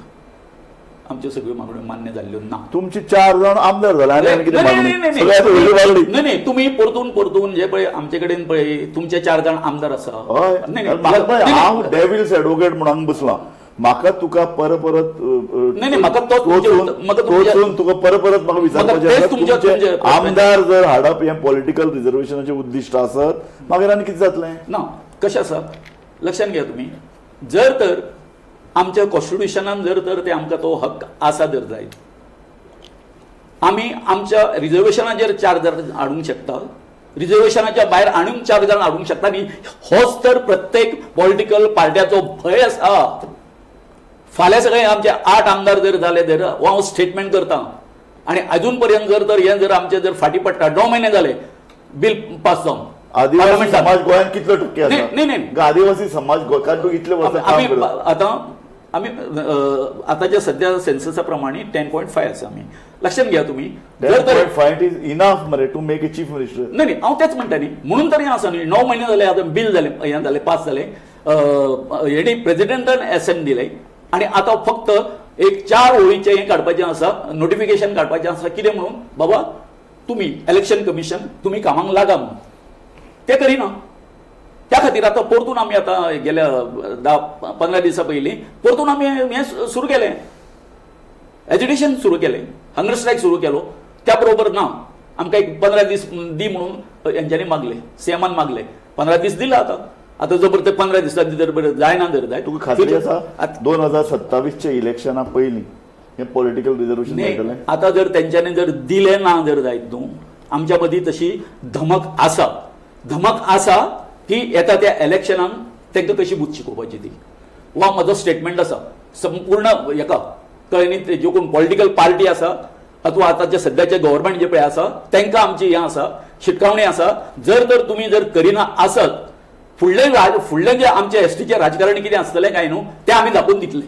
आमच्यो सगळ्यो मागण्यो मान्य जाल्ल्यो ना. तुमचे 4 जाण आमदार जाले आनी आनी कितें नाही, मागणी? नाही, नाही, सगळ्यात व्हडली मागणी. नाही, नाही, तुम्ही परतून परतून जे पळय आमचे कडेन पळय तुमचे 4 जाण आमदार आसा. हय, नाही, नाही, म्हाका पळय, नाही, हांव डेविल्स एडवोकेट म्हणून हांगा बसलां. म्हाका तुका परत परत नाही, नाही, म्हाका तोच म्हाका तुमचे- टोचून तुका परत परत म्हाका विचारपाचें तेच आसा, तुमचे- तुमचे तुमचे- आमदार जर हाडप हें पॉलिटिकल रिजर्वेशनाचें उद्दिश्ट आसत मागीर आनी कितें जातलें? ना, कशें आसा लक्षांत घेया तुमी, जर तर आमच्या कॉन्स्टिट्युशनान जर तर ते आमकां तो हक्क आसा जर जायत, आमी आमच्या रिजर्वेशनाचेर 4 जाण हाडूंक शकता, रिजर्वेशनाच्या भायर आनीक 4 जाण हाडूंक शकता न्ही. होच तर प्रत्येक पॉलिटिकल पार्ट्याचो भंय आसा. फाल्यां सगळे आमचे 8 आमदार जर जाले जर, हो हांव स्टेटमेंट करता, आनी अजून पर्यंत जर तर हें जर आमचें जर फाटीं पडटा, 9 म्हयने जाले बील पास जावन आदिवासी पार्लमेंटान. समाज गोंयांत कितलो टक्के आसा? नाही, नाही, नाही. आदिवासी समाज गोंयांत तूं इतले वर्सां काम आमी करता. आतां आमी आतांच्या सद्या सेन्ससा प्रमाणे 10.5 आसा. आमी लक्षांत घ्या तुमी, जर तर 10.5 is enough मरे to make a chief minister. नाही नाही, हांव तेच म्हणटा न्ही, म्हणून तरी आसा न्ही. 9 म्हयने जाले आतां बील जालें, हें जालें, पास जालें, हेणी प्रेजिडेंटान एसेंट दिलें आनी आतां फक्त एक 4 ओळीचें हें काडपाचें आसा, नोटिफिकेशन काडपाचें आसा, कितें म्हणून बाबा तुमी इलेक्शन कमिशन तुमी कामाक लागा म्हणून. ते करिना. त्या खातीर आतां परतून आमी आतां गेल्या 10-15 दिसां पयलीं परतून आमी हें सुरू केलें, एज्युकेशन सुरू केलें, हंगर स्ट्रायक सुरू केलो. त्या बरोबर ना आमकां एक 15 दीस दी म्हणून हेंच्यांनी मागले, सीएमान मागले, 15 दीस दिला. आतां आतां जर ते 15 दिसांनी जर बरें जायना जर जायत, तुका खात्री आसा आत- 2027 इलेक्शना पयलीं हें पॉलिटिकल रिजर्वेशन न्ही, मेळटलें? आतां जर तेंच्यांनी जर दिलें ना जर जायत न्हू, आमच्या मदीं तशी धमक आसा, धमक आसा की येता त्या इलेक्शनाक तांकां कशी बूथ शिकोवपाची ती. वा म्हजो स्टेटमेंट आसा संपूर्ण हेका कळ्ळें न्ही, ते ज्यो कोण पॉलिटिकल पार्टी आसा अथवा आतांचे सद्याचे गव्हर्मेंट जे पळय आसा तांकां आमची हें आसा, शिटकावणी आसा, जर तर तुमी जर करिना आसत फुडलें फुडलें जे आमचे एसटीचें राजकारण कितें आसतलें काय न्हू तें आमी दाखोवन दितले.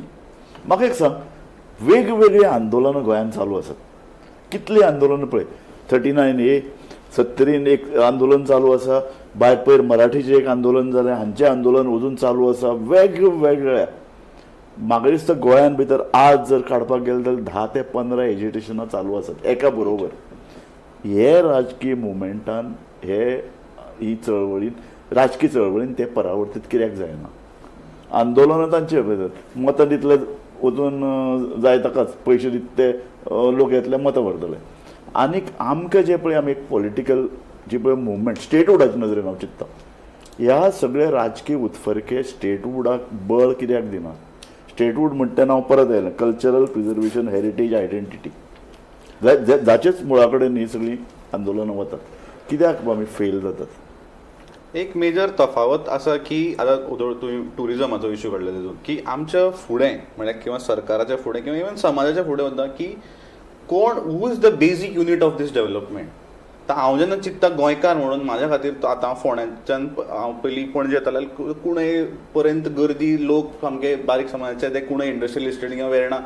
म्हाका एक सांग, वेगवेगळीं आंदोलनां गोंयांत चालू आसात, कितलीं आंदोलनां पळय, 39A 70 एक आंदोलन चालू आसा, भायर पयर मराठीचें एक आंदोलन जालें, हांचें आंदोलन अजून चालू आसा. वेगवेगळ्या म्हाका दिसता गोंयांत भितर आज जर काडपाक गेले जाल्यार 10 ते 15 एजिटेशनां चालू आसात एका बरोबर. हे राजकीय मुवमेंटान हे ही चळवळीन राजकीय चळवळीन ते परावर्तीत कित्याक जायना? आंदोलनां तांचे मतां दितले वचून जाय ताकाच पयशे दित ते लोक येतले मतां व्हरतले. आनीक आमकां जे पळय आमी एक पॉलिटिकल जी पळय मुवमेंट स्टेटहुडाच्या नदरेन हांव चिंत्ता, ह्या सगळे राजकीय उत्फर्के स्टेटहुडाक बळ कित्याक दिना? स्टेटहूड म्हणटा तेन्ना हांव परत आयलें, कल्चरल प्रिजर्वेशन, हेरिटेज, आयडेंटिटी, जाचेच मुळा कडेन ही सगळीं आंदोलनां वतात, कित्याक आमी फेल जातात? एक मेजर तफावत आसा की आतां तुवें टुरिजमाचो इशू काडला तितून की आमच्या फुडें म्हळ्यार किंवा सरकाराच्या फुडें किंवा इवन समाजाच्या फुडें वता की कोण who is the basic unit of this development. तर हांव जेन्ना चिंत्ता गोंयकार म्हणून म्हाज्या खातीर तो आतां हांव फोंड्याच्यान हांव पयलीं पणजे येतालो कुणय पर्यंत गर्दी, लोक सामके बारीक समाजाचे, ते कुणय इंडस्ट्रियल इस्टेट किंवा वेर्णा,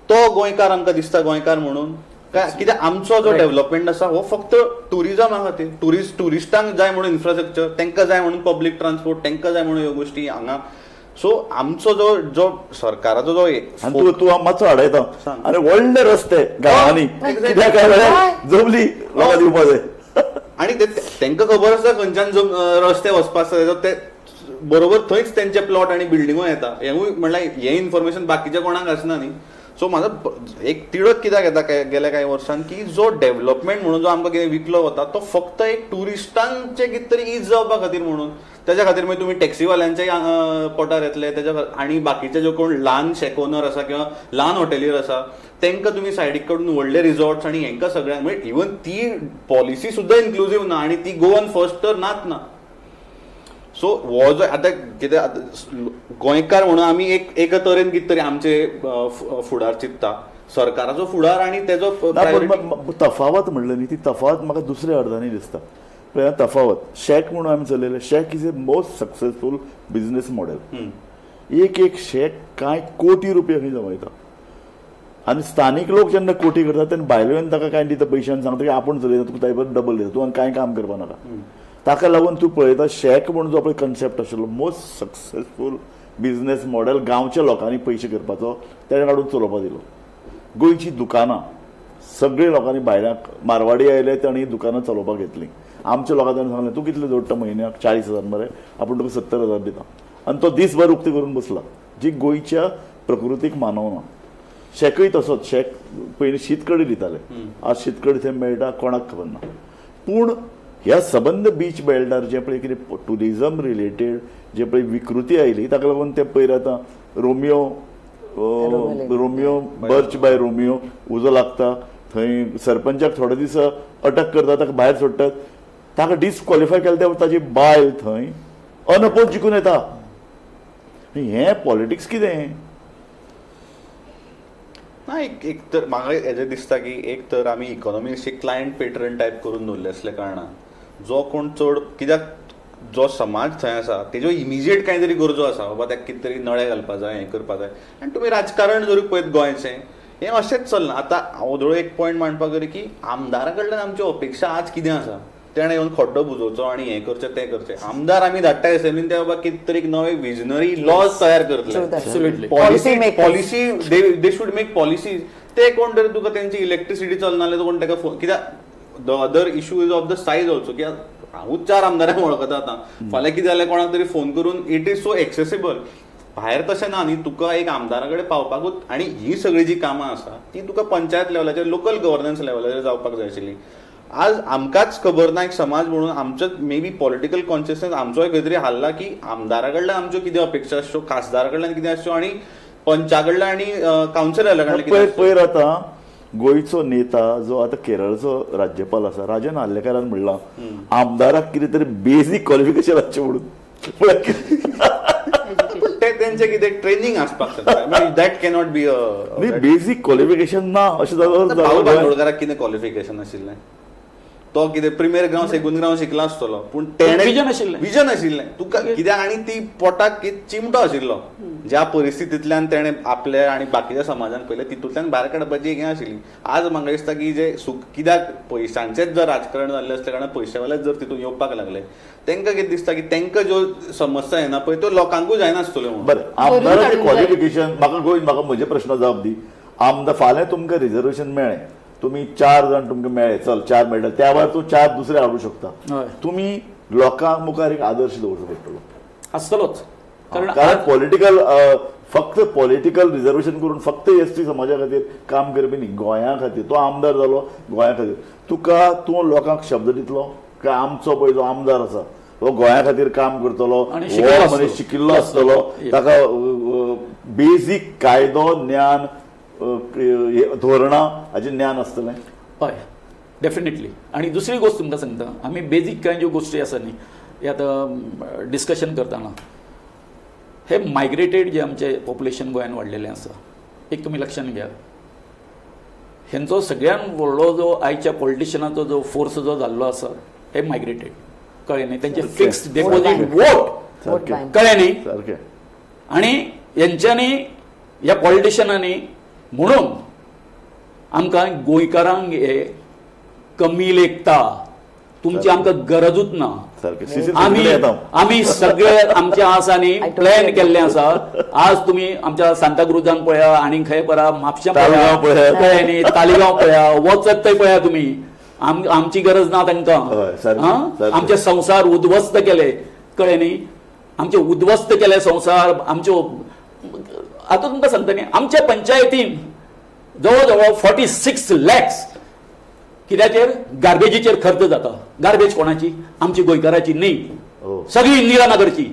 तो गोंयकार आमकां दिसता गोंयकार म्हणून काय कित्याक आमचो जो डेव्हलपमेंट आसा हो फक्त टुरिजमा खातीर, ट्युरिस्टांक जाय म्हणून इन्फ्रास्ट्रक्चर, तांकां जाय म्हणून पब्लीक ट्रान्सपोर्ट, तांकां जाय म्हणून ह्यो गोश्टी हांगा. सो आमचो जो जो सरकाराचो जो आनी तूं मातसो आडयता, आनी व्हडले रस्ते गांवांनी कित्याक काय जाल्यार जमली लोकां दिवपा जाय. आनी तांकां खबर आसता खंयच्यान रस्ते वचपा आसता, ते बरोबर थंयच तेंचे प्लॉट आनी बिल्डिंगो येता. हेंवूय म्हणल्यार हें इन्फॉर्मेशन बाकीच्या कोणाक आसना न्ही. सो म्हाजो एक तिडक कित्याक येता गेल्या कांय वर्सांत की जो डेव्हलपमेंट म्हणून जो आमकां कितें विकलो वता तो फक्त एक ट्युरिस्टांचे कितें तरी is जावपा खातीर म्हणून, तेज्या खातीर मागीर तुमी टॅक्सीवाल्यांच्याय पोटार येतले तेज्या आनी बाकीचे जे कोण ल्हान शॅक ओनर आसा किंवा ल्हान हॉटेलीर आसा तेंकां तुमी सायडीक काडून व्हडले रिजॉर्ट्स आनी हेंकां सगळ्यांक, म्हणजे इवन ती पॉलिसी सुद्दां इन्क्लुजीव ना आनी ती गोवन फर्स्ट तर नाच ना. सो हो जो आतां कितें आतां गोंयकार म्हणून आमी एक एका तरेन कितें तरी आमचे फुडार चिंतता, सरकाराचो फुडार आनी तेजो ना, पण तफावत म्हणलें न्ही, ती तफावत म्हाका दुसऱ्या अर्दांनी दिसता. पळय तफावत शॅक म्हणून आमी चलयलें, shack is a most successful business model. एक एक शॅक कांय कोटी रुपया खंय जमयता आनी स्थानीक लोक जेन्ना कोटी करतात तेन्ना भायले ताका कांय दिता पयशे आनी सांगता की आपूण चलयता, तुका ताजे बद्दल डबल दिता, तूं आनी कांय काम करपा नाका. ताका लागून तूं पळयता शॅक म्हणून जो पळय कन्सेप्ट आशिल्लो मोस्ट सक्सेसफूल बिजनेस मॉडेल गांवच्या लोकांनी पयशे करपाचो तेणें काडून चलोवपा दिलो. गोंयची दुकानां सगळे लोकांनी भायल्यांक मारवाडी आयले तांणी दुकानां चलोवपाक घेतलीं. आमच्या लोकांक ताणें सांगलें तूं कितले जोडटा म्हयन्याक, 40,000 मरे, आपूण तुका 70,000 दिता, आनी तो दीसभर उक्ती करून बसला, जी गोंयच्या प्रकृतीक मानवना. शॅकय तसोच, शॅक पयलीं शीत कडी दिताले, आज शीत कडी थंय मेळटा कोणाक खबर ना. पूण ह्या सबंद बीच बेल्टार जें पळय कितें ट्युरिजम रिलेटेड जे पळय विकृती आयली ताका लागून ते पयर आतां Romeo Romeo birch by Romeo उजो लागता, थंय सरपंचाक थोडे दीस अटक करता, ताका भायर सोडटात, ताका डिसक्वॉलिफाय केलें तेन्ना ताजी बायल थंय अनअपोज जिखून येता. हें पॉलिटिक्स कितें ना, एक एक तर म्हाका हेजें दिसता की एक तर आमी इकॉनॉमी अशी क्लायंट पेट्रन टायप करून दवरले आसल्या कारणान जो कोण चड कित्याक जो समाज थंय आसा तेज्यो इमिजिएट कांय तरी गरजो आसा, बाबा ताका कितें तरी नळे घालपा जाय, हें करपा जाय. आनी तुमी राजकारण जरी पळयत गोंयचें हें अशेंच चल्लां. आतां हांव धोळ एक पॉयंट मांडपाक जाय की आमदारा कडल्यान आमच्यो अपेक्षा आज कितें आसा, तेणें येवन खड्डो बुजोवचो आनी हें करचें तें करचें. आमदार आमी धाडटा एसेंब्लीन ते बाबा कितें तरी एक नवे विजनरी लॉज तयार करतले, policy policy they should make policies. ते कोण तरी तुका तेंची इलेक्ट्रिसिटी चलना जाल्यार कोण ताका फोन, कित्याक the other issue is of the size also, कित्याक हांवूच 4 आमदारांक वळखता आतां, फाल्यां कितें जाल्यार कोणाक तरी फोन करून it is so accessible. भायर तशें ना न्ही, तुका एक आमदारा कडेन पावपाकूच, आनी ही सगळी जी कामां आसा ती तुका पंचायत लेवलाचेर लोकल गव्हर्नन्स लेवलाचेर जावपाक जाय आशिल्ली. आज आमकांच खबर ना एक समाज म्हणून आमचो मे बी पॉलिटिकल कॉन्शियसनेस आमचोय खंय तरी हाल्ला की आमदारा कडल्यान आमच्यो कितें अपेक्षा आसच्यो, खासदारा कडल्यान कितें आसच्यो आनी पंचा कडल्यान आनी कावन्सिलरा कडल्यान कितें. पयर आतां गोंयचो नेता जो आतां केरळचो राज्यपाल आसा राजन आर्लेकारान म्हणलां आमदाराक कितें तरी बेजीक क्वॉलिफिकेशन आसचें म्हणून. ते तेंचे कितें ट्रेनिंग आसपाक शकता, that cannot be न्ही बेजीक क्वॉलिफिकेशन ना अशें जाल्यार. भाऊ बांदोडकाराक कितें क्वॉलिफिकेशन आशिल्लें, तो कितें प्रिमेर ग्राव सेगूंद ग्राव शिकला आसतलो, पूण तेणें विजन आशिल्लें, विजन आशिल्लें तुका कित्याक, आनी ती पोटाक चिमटो आशिल्लो ज्या परिस्थितींतल्यान तेणें आपल्या आनी बाकीच्या समाजान पळयलें तितूंतल्यान भायर काडपाची एक हें आशिल्ली. आज म्हाका दिसता की जे सुख कित्याक पयशांचेच जर राजकारण जाल्लें आसल्या कारणान पयशेवालेच जर तितून येवपाक लागले तेंकां कितें दिसता की तेंकां ज्यो समस्या येना पळय त्यो लोकांकूय जायनासतल्यो म्हणून. बरें, आमदाराचें क्वॉलिफिकेशन म्हाका गोंय म्हाका म्हजे प्रश्न जाप दी. आमदार फाल्यां तुमकां रिजर्वेशन मेळ्ळें, तुमी 4 जाण तुमकां मेळ्ळे, चल 4 मेळटा, त्या भायर तूं 4 दुसरे हाडूं शकता. तुमी लोकां मुखार एक आदर्श दवरचो पडटलो आसतलोच, कारण पॉलिटिकल फक्त पॉलिटिकल रिजर्वेशन करून फक्त एस टी समाजा खातीर काम करपी न्ही, गोंया खातीर. तो आमदार जालो गोंया खातीर, तुका तूं लोकांक शब्द दितलो काय आमचो पळय जो आमदार आसा हो गोंया खातीर काम करतलो, हो मनीस शिकिल्लो आसतलो, ताका बेजीक कायदो ज्ञान धोरणां हाजें ज्ञान आसतलें. हय, डेफिनेटली. आनी दुसरी गोश्ट तुमकां सांगता, आमी बेजीक कांय ज्यो गोश्टी आसा न्ही हे आतां डिस्कशन करतना हे मायग्रेटेड जे आमचे पॉप्युलेशन गोंयान वाडलेलें आसा, एक तुमी लक्षान घ्या, हेंचो सगळ्यान व्हडलो जो आयच्या पॉलिटिशनाचो जो फोर्स जो जाल्लो आसा हे मायग्रेटेड, कळ्ळें न्ही, तेंचे फिक्स्ड डेपोजीट वोट, कळ्ळें न्ही. आनी हेंच्यांनी ह्या पॉलिटिशनांनी म्हणून आमकां गोंयकारांक हे कमी लेखता, तुमची आमकां गरजूच ना. आमी आमी सगळे आमचे आसा न्ही प्लॅन केल्ले आसा. आज तुमी आमच्या सांताक्रुजान पळया, आनी खंय पळया, म्हापशा पळया, न्ही, तालिगांव पळया, वचत थंय पळया तुमी, आमची गरज ना तांकां. आमचे संवसार उद्ध्वस्त केले, कळ्ळें न्ही, आमचे उद्ध्वस्त केले संवसार आमच्यो. आतां तुमकां सांगता न्ही, आमच्या पंचायतीन जवळ जवळ 46 लॅक्स कित्याचेर, गार्बेजीचेर खर्च जाता. गार्बेज कोणाची? आमची गोंयकाराची न्ही. हो. सगळी इंदिरा नगरची.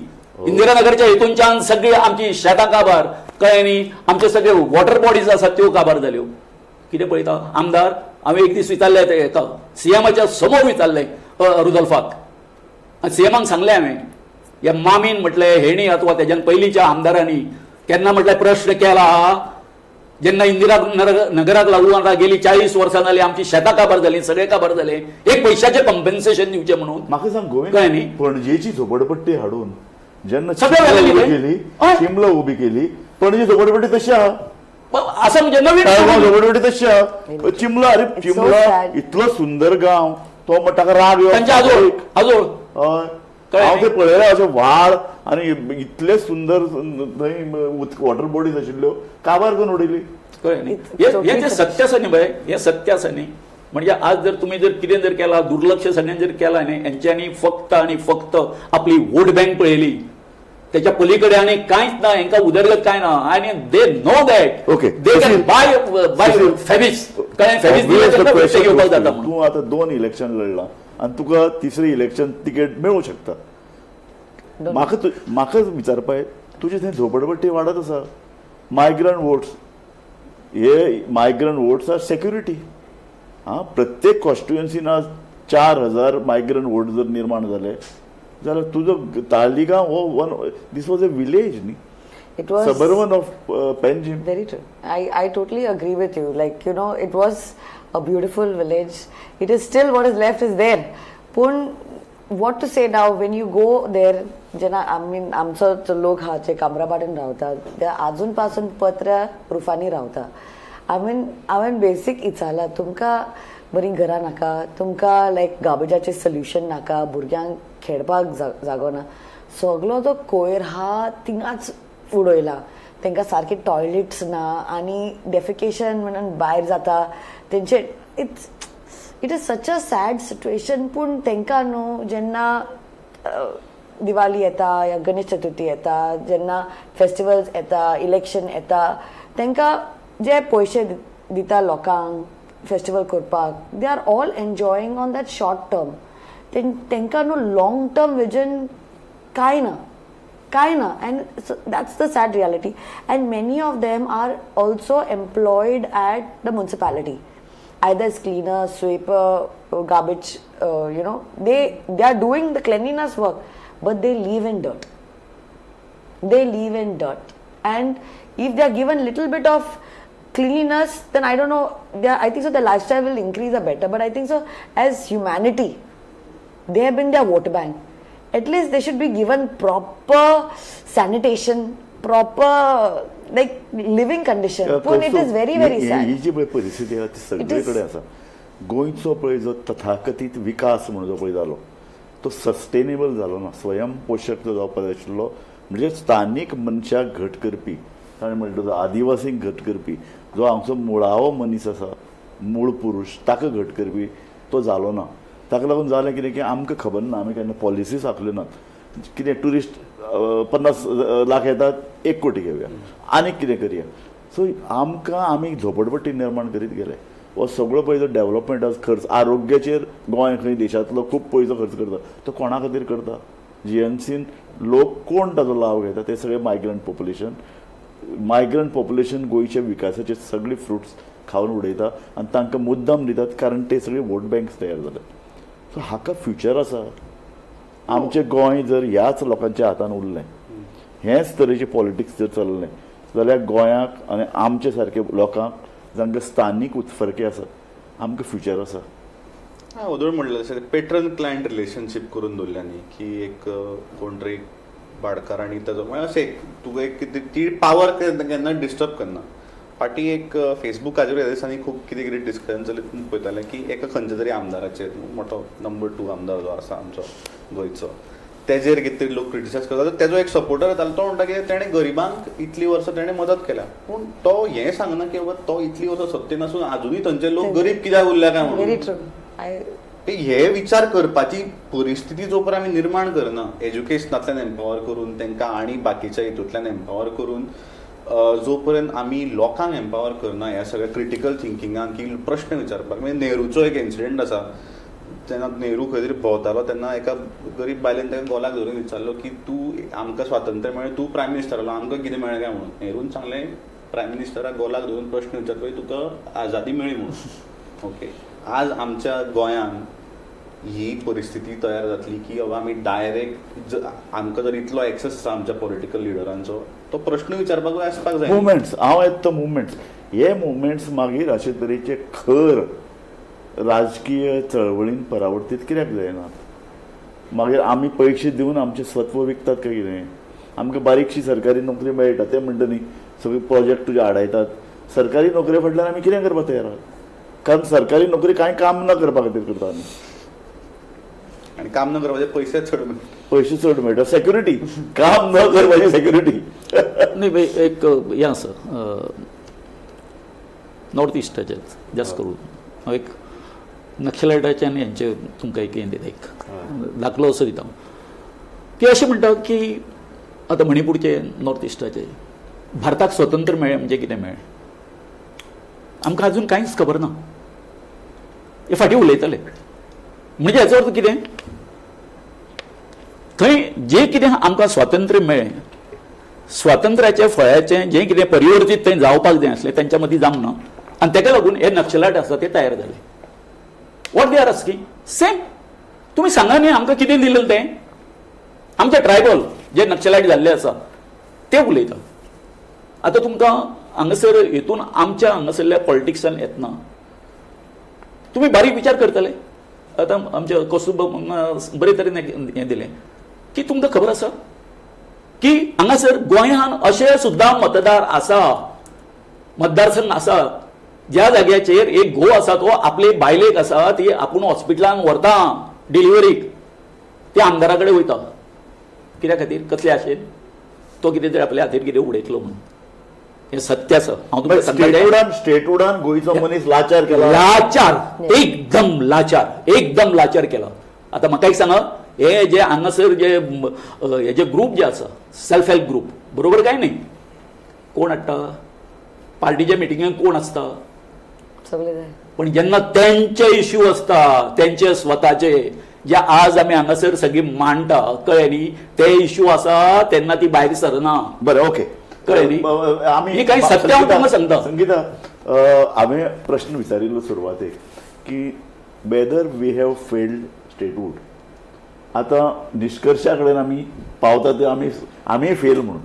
इंदिरा नगरच्या हितूनच्यान सगळी आमची शेतां काबार, कळ्ळें न्ही? आमचे सगळे वॉटर बॉडीज आसात त्यो काबार जाल्यो. कितें पळयता आमदार? हांवें एक दीस विचारलें ते हेका, सीएमाच्या समोर विचारलें रुदोल्फाक आनी सीएमाक सांगलें हांवें, ह्या मामीन म्हटलें हेणी अथवा तेज्यान पयलींच्या आमदारांनी केन्ना म्हटल्यार प्रश्न केला जेन्ना इंदिरा नगराक लागून आतां गेली 40 वर्सां जाली, आमची शेतां काबार जाली, सगळें काबार जालें, एक पयशाचें कॉम्पेन्सेशन दिवचें म्हणून. म्हाका सांग कळ्ळें गोविंद, न्ही? पणजेची झोपडपट्टी हाडून जेन्ना सगळें चिमला व्हेलें उबी न्ही? केली, हय. चिमला उबी केली, पणजी झोपडपट्टी तशी आहा. असं म्हणजे नवीन ताळगांव झोपडपट्टी तशी आहा. चिमला, अरे It's so Chimla sad. इतलो सुंदर गांव, तो म्हणटा ताका राग येवप तांचे आजोळ आजोळ. हय. कळ्ळें हांव ते न्ही? पळयलें अशें व्हाळ आनी इतले सुंदर थंय वॉटर बॉडीज आशिल्ल्यो, काबार करून उडयली. कळ्ळें न्ही? It's हे totally हे जे सत्य आसा न्ही बाय, हे सत्य आसा न्ही. म्हणजे आज जर तुम्ही जर कितें जर केला, दुर्लक्ष सगळ्यांनी जर केला न्ही, हेंच्यांनी फक्त आनी फक्त आपली वोट बँक पळयली, त्याच्या पलीकडे आनी कांयच ना. हेंकां उदरगत कांय ना आनी they know that they can Sushil, buy Sushil. फेवीस. कळ्ळें? फेवीस दिल्यार तांकां पयशे घेवपाक जाता म्हणून. तूं आतां दोन इलेक्शन लढला आनी तुका तिसरें इलेक्शन तिकेट मेळूं शकता. म्हाका म्हाका विचारपा, तुजे थंय झोपडपट्टी वाडत आसा, मायग्रंट वोट्स हे, मायग्रंट वोट्स आर सेक्युरिटी. आं, प्रत्येक कॉन्स्टिट्युएन्सीन आज 4000 मायग्रंट वोट जर निर्माण जाले जाल्यार तुजो तालिगांव हो one, this was a village न्ही? It was suburban of Panjim. Very true. I totally agree with you. Like, it was a beautiful village. It is still, what is left is there. पूण what to say now, when you go there, जेन्ना I mean आमचो जो लोक आहा जे कामराबाटेन रावता, ते आजून पासून पत्र्या रुफांनी रावता. I mean हांवें बेसीक विचारलां, तुमकां बरीं घरां नाका? तुमकां लायक गार्बेजाचें सोल्युशन नाका? भुरग्यांक खेळपाक जागो ना? सगलो तो कोयर हा थिंगाच उडयला. तांकां सारके टॉयलेट्स ना आनी डेफिकेशन म्हणून भायर जाता तेंचे. It is such a sad situation. पूण तांकां न्हू जेन्ना दिवाळी येता या गणेश चतुर्थी येता, जेन्ना फेस्टिवल्स येता, इलेक्शन येता, तांकां जे पयशे दिता लोकांक फेस्टिवल करपाक, they are all enjoying on that short term. तांकां न्हू लाँग टर्म विजन कांय ना, काय ना. And that's the sad reality. And many of them are also employed at the municipality, either as cleaner, sweeper, garbage, they are doing the cleanliness work, but they live in dirt. They live in dirt. And if they are given little bit of cleanliness, then I don't know, I think so their lifestyle will increase a better. But I think so as humanity, they have been their vote bank. At least they should be given proper sanitation, proper like living condition. पण it is very very sad. ही जी पळय परिस्थिती आहा ती सगळे कडेन आसा. गोंयचो पळय जो तथाकथीत विकास म्हणून जो पळय जालो, तो सस्टेनेबल जालो ना. स्वयंपोशक जो जावपाक जाय आशिल्लो, म्हणजे स्थानीक मनशाक घट करपी, ताणें म्हणटा तो आदिवासींक घट करपी, जो आमचो मुळावो मनीस आसा, मूळ पुरूश, ताका घट करपी, तो जालो ना. ताका लागून जालें कितें की आमकां खबर ना, आमी केन्ना पॉलिसीस आंखल्यो नात. कितें ट्युरिस्ट 50 लाख येतात, 1 कोटी घेवया, आनीक कितें करया. सो आमकां आमी झोपडपट्टी निर्माण करीत गेले. हो सगळो पळय जो डेव्हलपमेंटाचो खर्च आरोग्याचेर, गोंय खंय देशांतलो खूब पयसो खर्च करता, तो कोणा खातीर करता? जीएमसीन लोक कोण ताजो लाव घेता? ते सगळे मायग्रंट पॉप्युलेशन. मायग्रंट पॉप्युलेशन गोंयच्या विकासाचे सगळे फ्रुट्स खावन उडयता आनी तांकां मुद्दाम दितात, कारण ते सगळे वोट बँक्स तयार जाले. सो हाका फ्युचर आसा? आमचें गोंय जर ह्याच लोकांच्या हातान उरलें, हेच तरेचे पॉलिटिक्स जर चल्लें जाल्यार गोंयाक आनी आमचे सारके लोकांक जांकां स्थानीक उत्फर्के आसात, आमकां फ्युचर आसा? हा, ओदोळ म्हणलें तशें पेट्रन क्लायंट रिलेशनशीप करून दवरल्या न्ही की एक कोण तरी भाटकार आनी ताजो, म्हळ्यार अशें एक तुका एक कितें ती पावर केन्ना डिस्टर्ब करना. फाटीं एक फेसबुकाचेर ह्या दिसांनी खूब कितें कितें डिस्कशन चल्लें, तितून पळयतालें की एका खंयच्या तरी आमदाराचेर, मोठो नंबर टू आमदार जो आसा आमचो गोंयचो, तेजेर कितें तरी लोक क्रिटिसायज करता. तेजो एक सपोर्टर येतालो, तो म्हणटा की तेणें गरिबांक इतलीं वर्सां तेणें मदत केल्या, पूण तो हें सांगना की बाबा तो इतलीं वर्सां सत्तेन आसून आजुनूय थंयचे लोक गरीब कित्याक उरल्या काय म्हणून. Very true. I ते हे विचार करपाची परिस्थिती जो पर्यंत आमी निर्माण करना, एज्युकेशनांतल्यान एम्पावर करून तांकां आनी बाकीच्या हितूंतल्यान एम्पावर करून जो पर्यंत आमी लोकांक एम्पावर करना ह्या सगळ्या क्रिटिकल थिंकिंगान की प्रश्न विचारपाक, म्हणजे नेहरूचो एक इन्सिडंट आसा, तेन्ना नेहरू खंय तरी भोंवतालो तेन्ना एका गरीब बायलेन ताका गोलाक धरून विचारलो की तूं आमकां स्वातंत्र्य मेळ्ळें, तूं प्रायम मिनिस्टर जालो, आमकां कितें मेळ्ळें काय म्हणून. नेरून सांगलें प्रायम मिनिस्टराक गोलाक धरून प्रश्न विचारलो की तुका आझादी मेळ्ळी म्हणून. ओके, आज आमच्या गोंयान ही परिस्थिती तयार जातली की बाबा आमी डायरेक्ट, आमकां जर इतलो एक्सेस आसा आमच्या पॉलिटिकल लिडरांचो, तो प्रश्न विचारपाकूय आसपाक जाय. मुवमेंट्स, हांव येता तो मुवमेंट्स, हे मुवमेंट्स मागीर अशे तरेचे खर राजकीय चळवळीन परावर्तीत कित्याक जायना? मागीर आमी पयशे दिवन आमचें स्वत्व विकतात काय कितें? आमकां बारीकशी सरकारी नोकरी मेळटा, ते म्हणटा न्ही सगळे प्रोजेक्ट तुजे आडायतात. सरकारी नोकरे फाटल्यान आमी कितें करपाक तयार आहात? कारण सरकारी नोकरी कांय काम न करपा खातीर करता आमी. आनी काम न करपाचे पयशे चड मेळटा. पयशे चड मेळटा, सेक्युरिटी, काम न करपाची सेक्युरिटी. न्ही बाई, एक हें आसा नॉर्थ इस्टाचें जास्त करून हांव एक नक्षलायटाचें आनी हेंचें तुमकां एक हें दिता, एक दाखलो असो दिता की अशें म्हणटा की आतां मणिपूरचे, नॉर्थ इस्टाचे, भारताक स्वतंत्र मेळ्ळें म्हणजे कितें मेळ्ळें आमकां अजून कांयच खबर ना, हे फाटीं उलयतले. म्हणजे हाचो अर्थ कितें, थंय जें कितें आमकां स्वातंत्र्य मेळ्ळें, स्वातंत्र्याच्या फळ्याचें जें कितें परिवर्तीत थंय जावपाक जाय आसलें तेंच्या मदीं जावंक ना, आनी तेका लागून हे नक्षलायट आसा ते तयार जाले. What they are asking same, तुमी सांगा न्ही आमकां कितें दिलें तें. आमचे ट्रायबल जे नक्षलायट जाल्ले आसा ते उलयता. आतां तुमकां हांगासर हेतून आमच्या हांगासरल्या पॉलिटिक्सान येतना तुमी बारीक विचार करतले. आतां आमच्या कौस्तुभ बरे तरेन हें दिलें की तुमकां खबर आसा की हांगासर गोंयांत अशे सुद्दां मतदार आसा, मतदारसंघ आसा ज्या जाग्याचेर एक घोव आसा तो आपले बायलेक आसा ती आपूण हॉस्पिटलान व्हरता डिलिव्हरीक, ते आमदारा कडेन वयता. कित्या खातीर, कसले आशेन, तो कितें तरी आपल्या हातीर कितें उडयतलो म्हणून. हें सत्य आसा, हांव तुमकां सांगता. स्टेटहुडान, स्टेटहुडान गोंयचो मनीस लाचार केला. लाचार, एकदम लाचार, एकदम लाचार केला. आतां म्हाका एक सांगा, हे जे हांगासर जे हे जे ग्रूप जे आसा सेल्फ हेल्प ग्रूप, बरोबर काय न्ही, कोण हाडटा पार्टीच्या मिटिंगेक, कोण आसता? सगळे जाय. पण जेन्ना तेंचे इश्यू आसता, तेंचे स्वताचे जे आज आमी हांगासर सगळी मांडटा, कळ्ळें न्ही, ते इश्यू आसा तेन्ना ती भायर सरना. बरें, ओके. कळ्ळें न्ही? आमी ही काही सत्य हांव तुमकां सांगता. संगीता, हांवें प्रश्न विचारिल्लो सुरवातेक की whether we have failed statehood. आतां निश्कर्शा कडेन आमी पावता ते आमी आमी फेल म्हणून,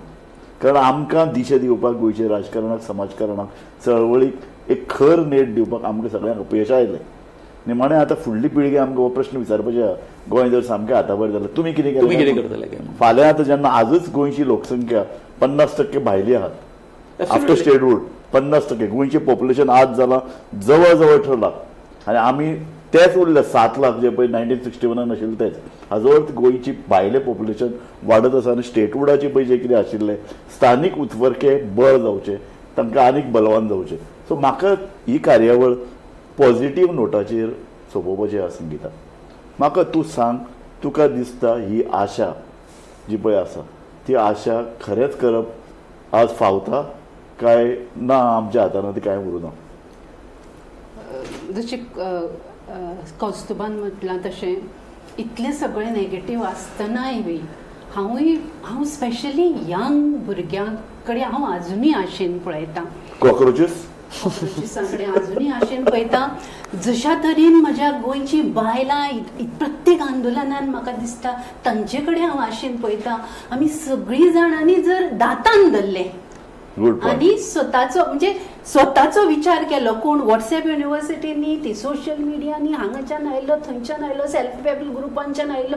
कारण आमकां दिशा दिवपाक गोंयच्या राजकारणाक, समाजकारणाक, चळवळीक एक खर नेट दिवपाक आमकां सगळ्यांक अपयश आयलें. निमाणें आतां फुडली पिळगी आमकां हो प्रश्न विचारपाचे आहा, गोंय जर सामकें हाताभायर जालें, तुमी कितें केलें? तुमी कितें करतले काय म्हणून. फाल्यां आतां जेन्ना आजच गोंयची लोकसंख्या 50% भायली आहात, आफ्टर स्टेटहूड 50% गोंयचें पॉप्युलेशन आज जालां जवळ जवळ 18 लाख आनी आमी तेच उरले 7 लाख जे पळय 1961न आशिल्ले तेच. हाजो अर्थ गोंयची भायलें पॉप्युलेशन वाडत आसा आनी स्टेटहुडाचे पळय जे कितें आशिल्ले स्थानीक उत्फर्के बळ जावचे, तांकां आनीक बलवान जावचे. सो म्हाका ही कार्यावळ पॉझिटीव नोटाचेर सोंपोवपाची आसा. संगीता, म्हाका तूं सांग, तुका दिसता ही आशा जी पळय आसा ती आशा खरेंच करप आज फावता काय ना? आमच्या हातान ती कांय उरूना? जशें कौस्तुभान म्हटलां तशें इतलें सगळें नेगेटीव आसतनाय बी हांव स्पेशली यंग भुरग्यां कडेन हांव आजुनूय आशेन पळयतां. कॉक्रोचीस. कॉक्रोचिसां कडेन आजुनूय आशेन पळयता. जशा तरेन म्हज्या गोंयची बायलां प्रत्येक आंदोलनान म्हाका दिसता, तांचे कडेन हांव आशेन पळयता. आमी सगळीं जाणांनी जर दातान धरलें गुड पॉयंट. आनी स्वताचो, म्हणजे स्वताचो विचार केलो, कोण वॉट्सएप युनिवर्सिटींनी, ती सोशल मिडियांनी, हांगाच्यान आयलो, थंयच्यान आयलो, सेल्फ हेल्प ग्रुपांच्यान आयलो,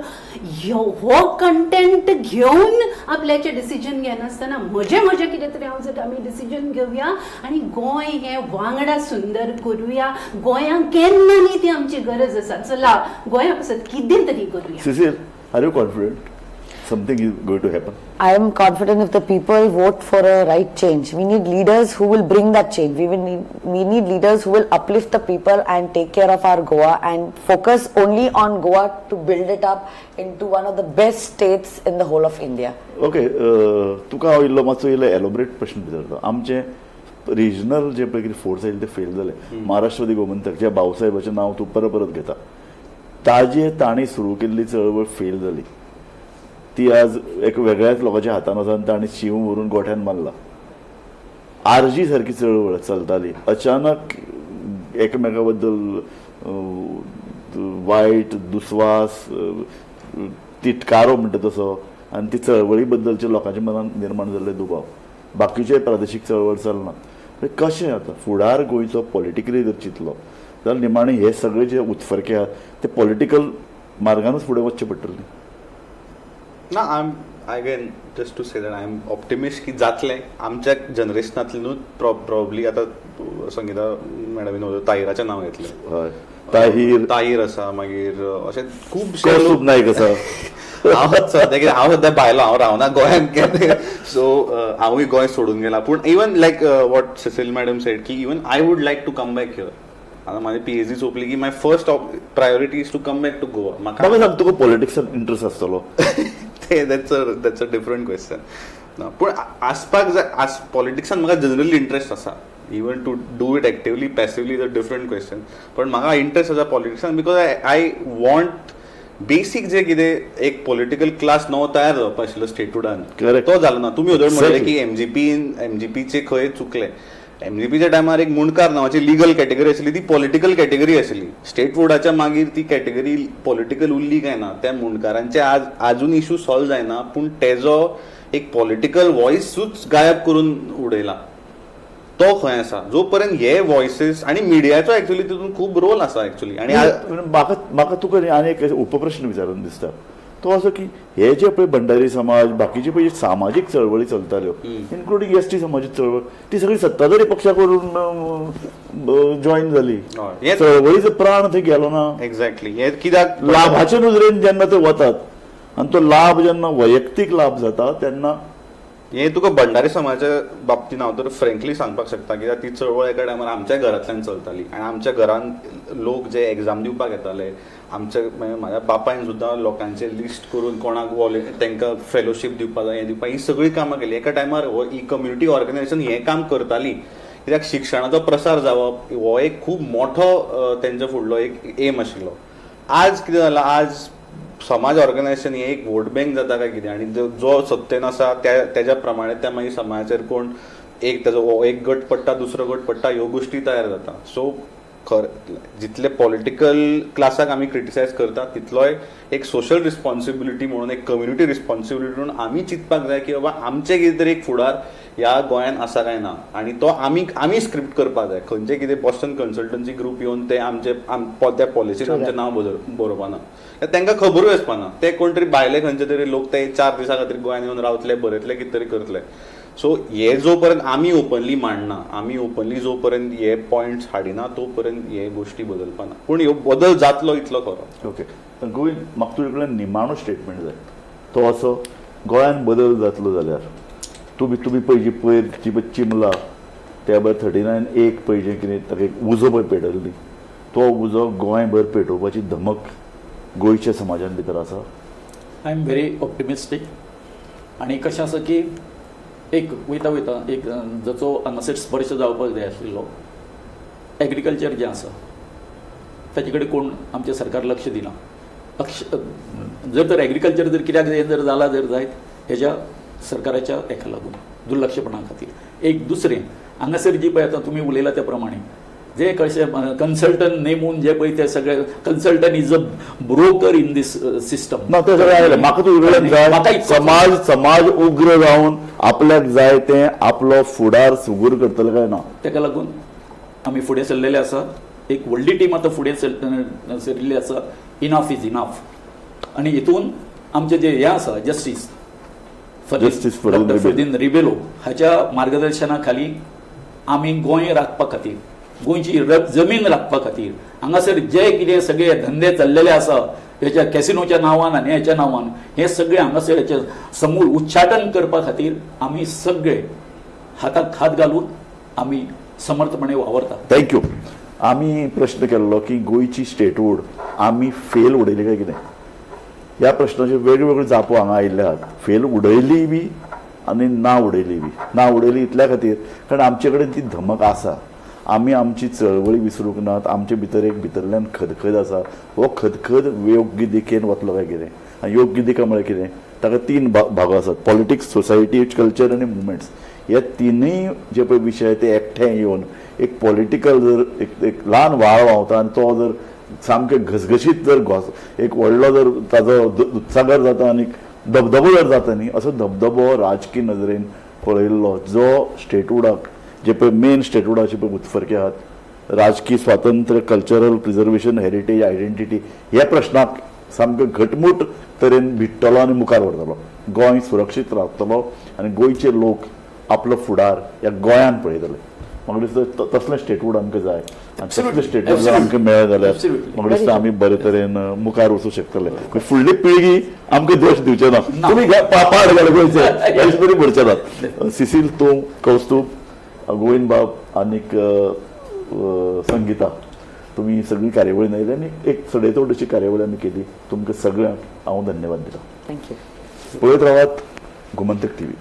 हो कंटेंट घेवन आपल्याचें डिसिजन घेनासतना म्हजें म्हजें कितें तरी हांव जर आमी डिसिजन घेवया आनी गोंय हें वांगडा सुंदर करुया. गोंयांक केन्ना न्ही ती आमची गरज आसा. चला, गोंया पासत कितें तरी करुया. Cecil, are you confident? Something is going to happen. I am confident if the people vote for a right change, we need leaders who will bring that change. We need leaders who will uplift the people and take care of our Goa and focus only on Goa to build it up into one of the best states in the whole of India. Okay, तुका हांव इल्लो मातसो इल्लो elaborate प्रश्न विचारता. आमचे regional जे पळय कितें फोर्स आयले ते फेल जाले. महाराष्ट्रवादी गोमंतक, ज्या भाऊसाहेबाचें नांव तूं परत परत घेता, ताजे तांणी सुरू केल्ली चळवळ फेल जाली. ती आज एक वेगळ्याच लोकांच्या हातान आसा आनी तांणी शींव व्हरून गोठ्यान मारला. आरजी सारकी चळवळ चलताली, अचानक एकमेका बद्दल वायट दुस्वास, तिटकारो म्हणटा तसो, आनी ती चळवळी बद्दलचे लोकांच्या मनान निर्माण जाल्ले दुबाव. बाकीचे प्रादेशीक चळवळ चलना. कशें आतां फुडार गोंयचो पॉलिटिकली जर चिंतलो जाल्यार निमाणें हे सगळे जे उत्फर्के आहात ते पॉलिटिकल मार्गानूच फुडें वचचें पडटलें न्ही. ना, I am again just to say that I am optimist की जातलें आमच्या जनरेशनांतल्यानूच. प्रॉब्ली आतां संगीता मॅडमीन ताहिराचें नांव घेतलें. हय, ताहीर. ताहीर आसा, मागीर अशें खुबशे कौस्तुभ नायक आसा. हांव सद्या कितें, हांव सद्या भायलो, हांव रावना गोंयांत केन्ना, सो हांवूय गोंय सोडून गेला. पूण even like what Cecil madam said की even I would like to come back here. आतां म्हाजी पीएचडी सोंपली की my first priority is to come back to Goa. म्हाका म्हाका सांग, तुका पॉलिटिक्सान इंट्रस्ट आसतलो? ते that's a different question. ना, पूण आसपाक जाय. आस पॉलिटिक्सान म्हाका जनरली इंट्रस्ट आसा. Even to do it actively, passively is a different question, पण म्हाका इंट्रस्ट आसा पॉलिटिक्सान because I want basic जे कितें एक पॉलिटिकल क्लास नवो तयार जावपा आशिल्लो स्टेटहुडान, तो जालो ना. तुमी वदळ म्हणलें की एमजीपी, एमजीपीचे खंय चुकले. एमजीपीच्या टायमार एक मुंडकार नांवाची लिगल कॅटेगरी आशिल्ली, ती पॉलिटिकल कॅटेगरी आशिल्ली. स्टेटहुडाच्या मागीर ती कॅटेगरी पॉलिटिकल उरली काय ना? त्या मुंडकारांचे आज आजून इशू सॉल्व जायना, पूण तेजो एक पॉलिटिकल वॉयसूच गायब करून उडयला. तो खंय आसा? जो पर्यंत हे वॉयसीस आनी मिडियाचो एक्चुअली तितून खूब रोल आसा एक्चुअली आनी म्हाका म्हाका तुका न्ही आनी एक उपप्रश्न विचारून दिसता, तो असो की हे जे पळय भंडारी समाज, बाकीचे पळय सामाजीक चळवळी चलताल्यो, इन्क्लुडींग एसटी समाजीक चळवळ, ती सगळी सत्ताधारी पक्षा करून जॉईन जाली. चळवळीचो प्राण थंय गेलो ना. एक्झॅक्टली, हे कित्याक? लाभाचे नदरेन जेन्ना ते वतात आनी तो लाभ जेन्ना वैयक्तीक लाभ जाता तेन्ना हे तुका भंडारी समाजाच्या बाबतीन हांव तर फ्रेंकली सांगपाक शकता, कित्याक ती चळवळ एका टायमार आमच्या घरांतल्यान चलताली आनी आमच्या घरान लोक जे एग्जाम दिवपाक येताले, आमच्या म्हाज्या बापायन सुद्दां लोकांचे लिस्ट करून कोणाक वॉले तांकां फेलोशीप दिवपा जाय, हें दिवपा, ही सगळीं कामां केली. एका टायमार हो ही कम्युनिटी ऑर्गनायझेशन हें काम करताली, कित्याक शिक्षणाचो प्रसार जावप हो एक खूब मोठो तेंच्या फुडलो एक एम आशिल्लो. आज कितें जालां, आज समाज ऑर्गनायझेशन हे एक वोट बँक जाता काय कितें, आनी जो सत्तेन आसा त्या तेज्या प्रमाणे त्या मागीर समाजाचेर कोण एक तेजो एक गट पडटा, दुसरो गट पडटा, ह्यो गोश्टी तयार जाता. सो खर जितले पॉलिटिकल क्लासाक आमी क्रिटिसायज करता, तितलोय एक सोशल रिस्पॉन्सिबिलिटी म्हणून, एक कम्युनिटी रिस्पॉन्सिबिलिटी म्हणून आमी चिंतपाक जाय की बाबा आमचें कितें तरी एक फुडार ह्या गोंयांत आसा काय ना, आनी तो आमी आमी स्क्रिप्ट करपाक जाय. खंयचे कितें बॉस्टन कन्सल्टन्सी ग्रूप येवन ते आमचे त्या पॉलिसीन आमचें नांव बरोवपाना, तांकां खबरूय आसपाना. ते कोण तरी भायले खंयचे तरी लोक ते 4 दिसां खातीर गोंयांत येवन रावतले, बरयतले, कितें तरी करतले. सो हे जो पर्यंत आमी ओपनली मांडना, आमी ओपनली जो पर्यंत हे पॉयंट्स हाडिना, तो पर्यंत हे गोश्टी बदलपाना. पूण ह्यो बदल जातलो इतलो खरो. ओके गोविंद, म्हाका तुजे कडल्यान निमाणो स्टेटमेंट जाय, तो असो, गोंयांत बदल जातलो जाल्यार तुमी तुमी पळय जी पयर जी पळय चिमला त्या भायर 39 एक पळय जें कितें ताका एक उजो पळय पेटयल्ली, तो उजो गोंयभर पेटोवपाची धमक गोंयच्या समाजान भितर आसा? I am very optimistic. आनी कशें आसा की एक वयता वयता एक जाचो हांगासर स्पर्श जावपाक जाय आशिल्लो, एग्रीकल्चर जें आसा ताचे कडेन कोण आमचें सरकार लक्ष दिना. लक्ष जर तर एग्रीकल्चर जर कित्याक हें जर जालां जर जायत, हेज्या सरकाराच्या हेका लागून, दुर्लक्षपणा खातीर. एक दुसरें हांगासर जी पळय आतां तुमी उलयला त्या प्रमाणे जे कशें कन्सल्टंट नेमून जे पळय ते सगळे consultant is a broker in this system. ना, तें सगळें आयलें. म्हाका तुजे कडल्यान जाय, समाज समाज उग्र जावन आपल्याक जाय तें आपलो फुडार सुगूर करतले काय ना? ताका लागून आमी फुडें सरलेले आसा. एक व्हडली टीम आतां फुडें सरिल्ली आसा. Enough is enough. आनी हितून आमचें जें हें आसा, justice Justice Ferdinand doctor Rebelo. Ferdinand Rebelo हाच्या मार्गदर्शना खाली आमी गोंय राखपा खातीर, गोंयची जमीन राखपा खातीर हांगासर जे कितें सगळे धंदे चल्लेले आसा हेच्या कॅसिनोच्या नांवान आनी हेच्या नांवान हे सगळे हांगासर हेचे समूळ उच्चाटन करपा खातीर आमी सगळे हाताक हात घालून आमी समर्थपणे वावरता. Thank you. आमी प्रश्न केल्लो की गोंयची स्टेटहूड आमी फेल उडयली काय कितें, ह्या प्रश्नाच्यो वेगवेगळ्यो जापो हांगा आयिल्ले आहात. फेल उडयली बी आनी ना उडयली बी. ना उडयली इतल्या खातीर कारण आमचे कडेन ती धमक आसा, आमी आमची चळवळी विसरूंक नात, आमचे भितर एक भितरल्यान खदखद आसा. हो खदखद योग्य दिकेन वतलो काय कितें, आनी योग्य दिका म्हळ्यार कितें, ताका तीन भागो आसात, पॉलिटिक्स, सोसायटी, कल्चर आनी मुवमेंट्स. हे तिनूय जे पळय विशय ते एकठांय येवन एक पॉलिटिकल जर एक एक ल्हान व्हाळ व्हांवता आनी तो जर सामकें घसघशीत जर घोस एक व्हडलो जर ताजो दुदसागर जाता आनी धबधबो जर जाता न्ही, असो धबधबो राजकी नदरेन पळयल्लो जो स्टेटहुडाक जे पळय मेन स्टेटहुडाचे पळय उत्फर्के आहात, राजकी स्वातंत्र्य, कल्चरल प्रिजर्वेशन, हेरिटेज, आयडेंटिटी ह्या प्रश्नाक सामकें घटमूट तरेन भिडटलो आनी मुखार व्हरतलो. गोंय सुरक्षीत रावतलो आनी गोंयचे लोक आपलो फुडार ह्या गोंयान पळयतले. म्हाका दिसता तसलें स्टेटहूड आमकां जाय आनी तसलें स्टेटहूड जर आमकां मेळ्ळें जाल्यार म्हाका दिसता आमी बरे तरेन मुखार वचूं शकतले. फुडली पिळगी आमकां दोश दिवचे ना, तुमी पाड घाले गोंयचे अशें तरी म्हणचे नात. सिसील, तूं, कौस्तूब, गोविंद बाब आनीक संगीता, तुमी सगळी कार्यावळी आयली आनी एक सडेतोड अशी कार्यावळी आमी केली. तुमकां सगळ्यांक हांव धन्यवाद दिता. Thank you. पळयत रावात गोमंतक टीव्ही.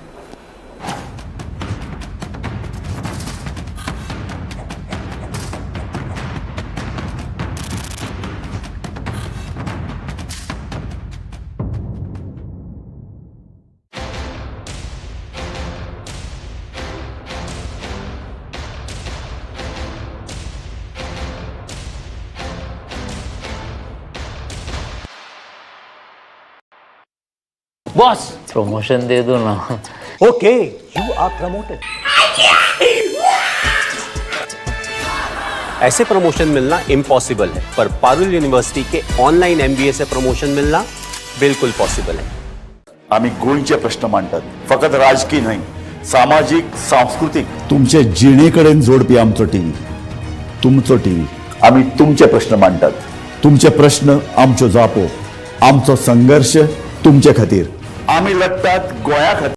बॉस, प्रमोशन दे दो ना. Okay, you are promoted. ऐसे प्रमोशन मिलना इम्पॉसिबल है, पर पारुल यूनिवर्सिटी के ऑनलाइन एमबीए से प्रमोशन मिलना बिल्कुल पॉसिबल है. आमी गोंयचे प्रश्न मांडटात, फकत राजकी न्हय, सामाजीक, सांस्कृतीक, तुमचे जिणे कडेन जोडपी आमचो टीव्ही, तुमचो टीव्ही. आमी तुमचे प्रश्न मांडटात, तुमचे प्रश्न आमच्यो जापो, आमचो संघर्श तुमचे खातीर. आमी लडटात गोंया खातीर.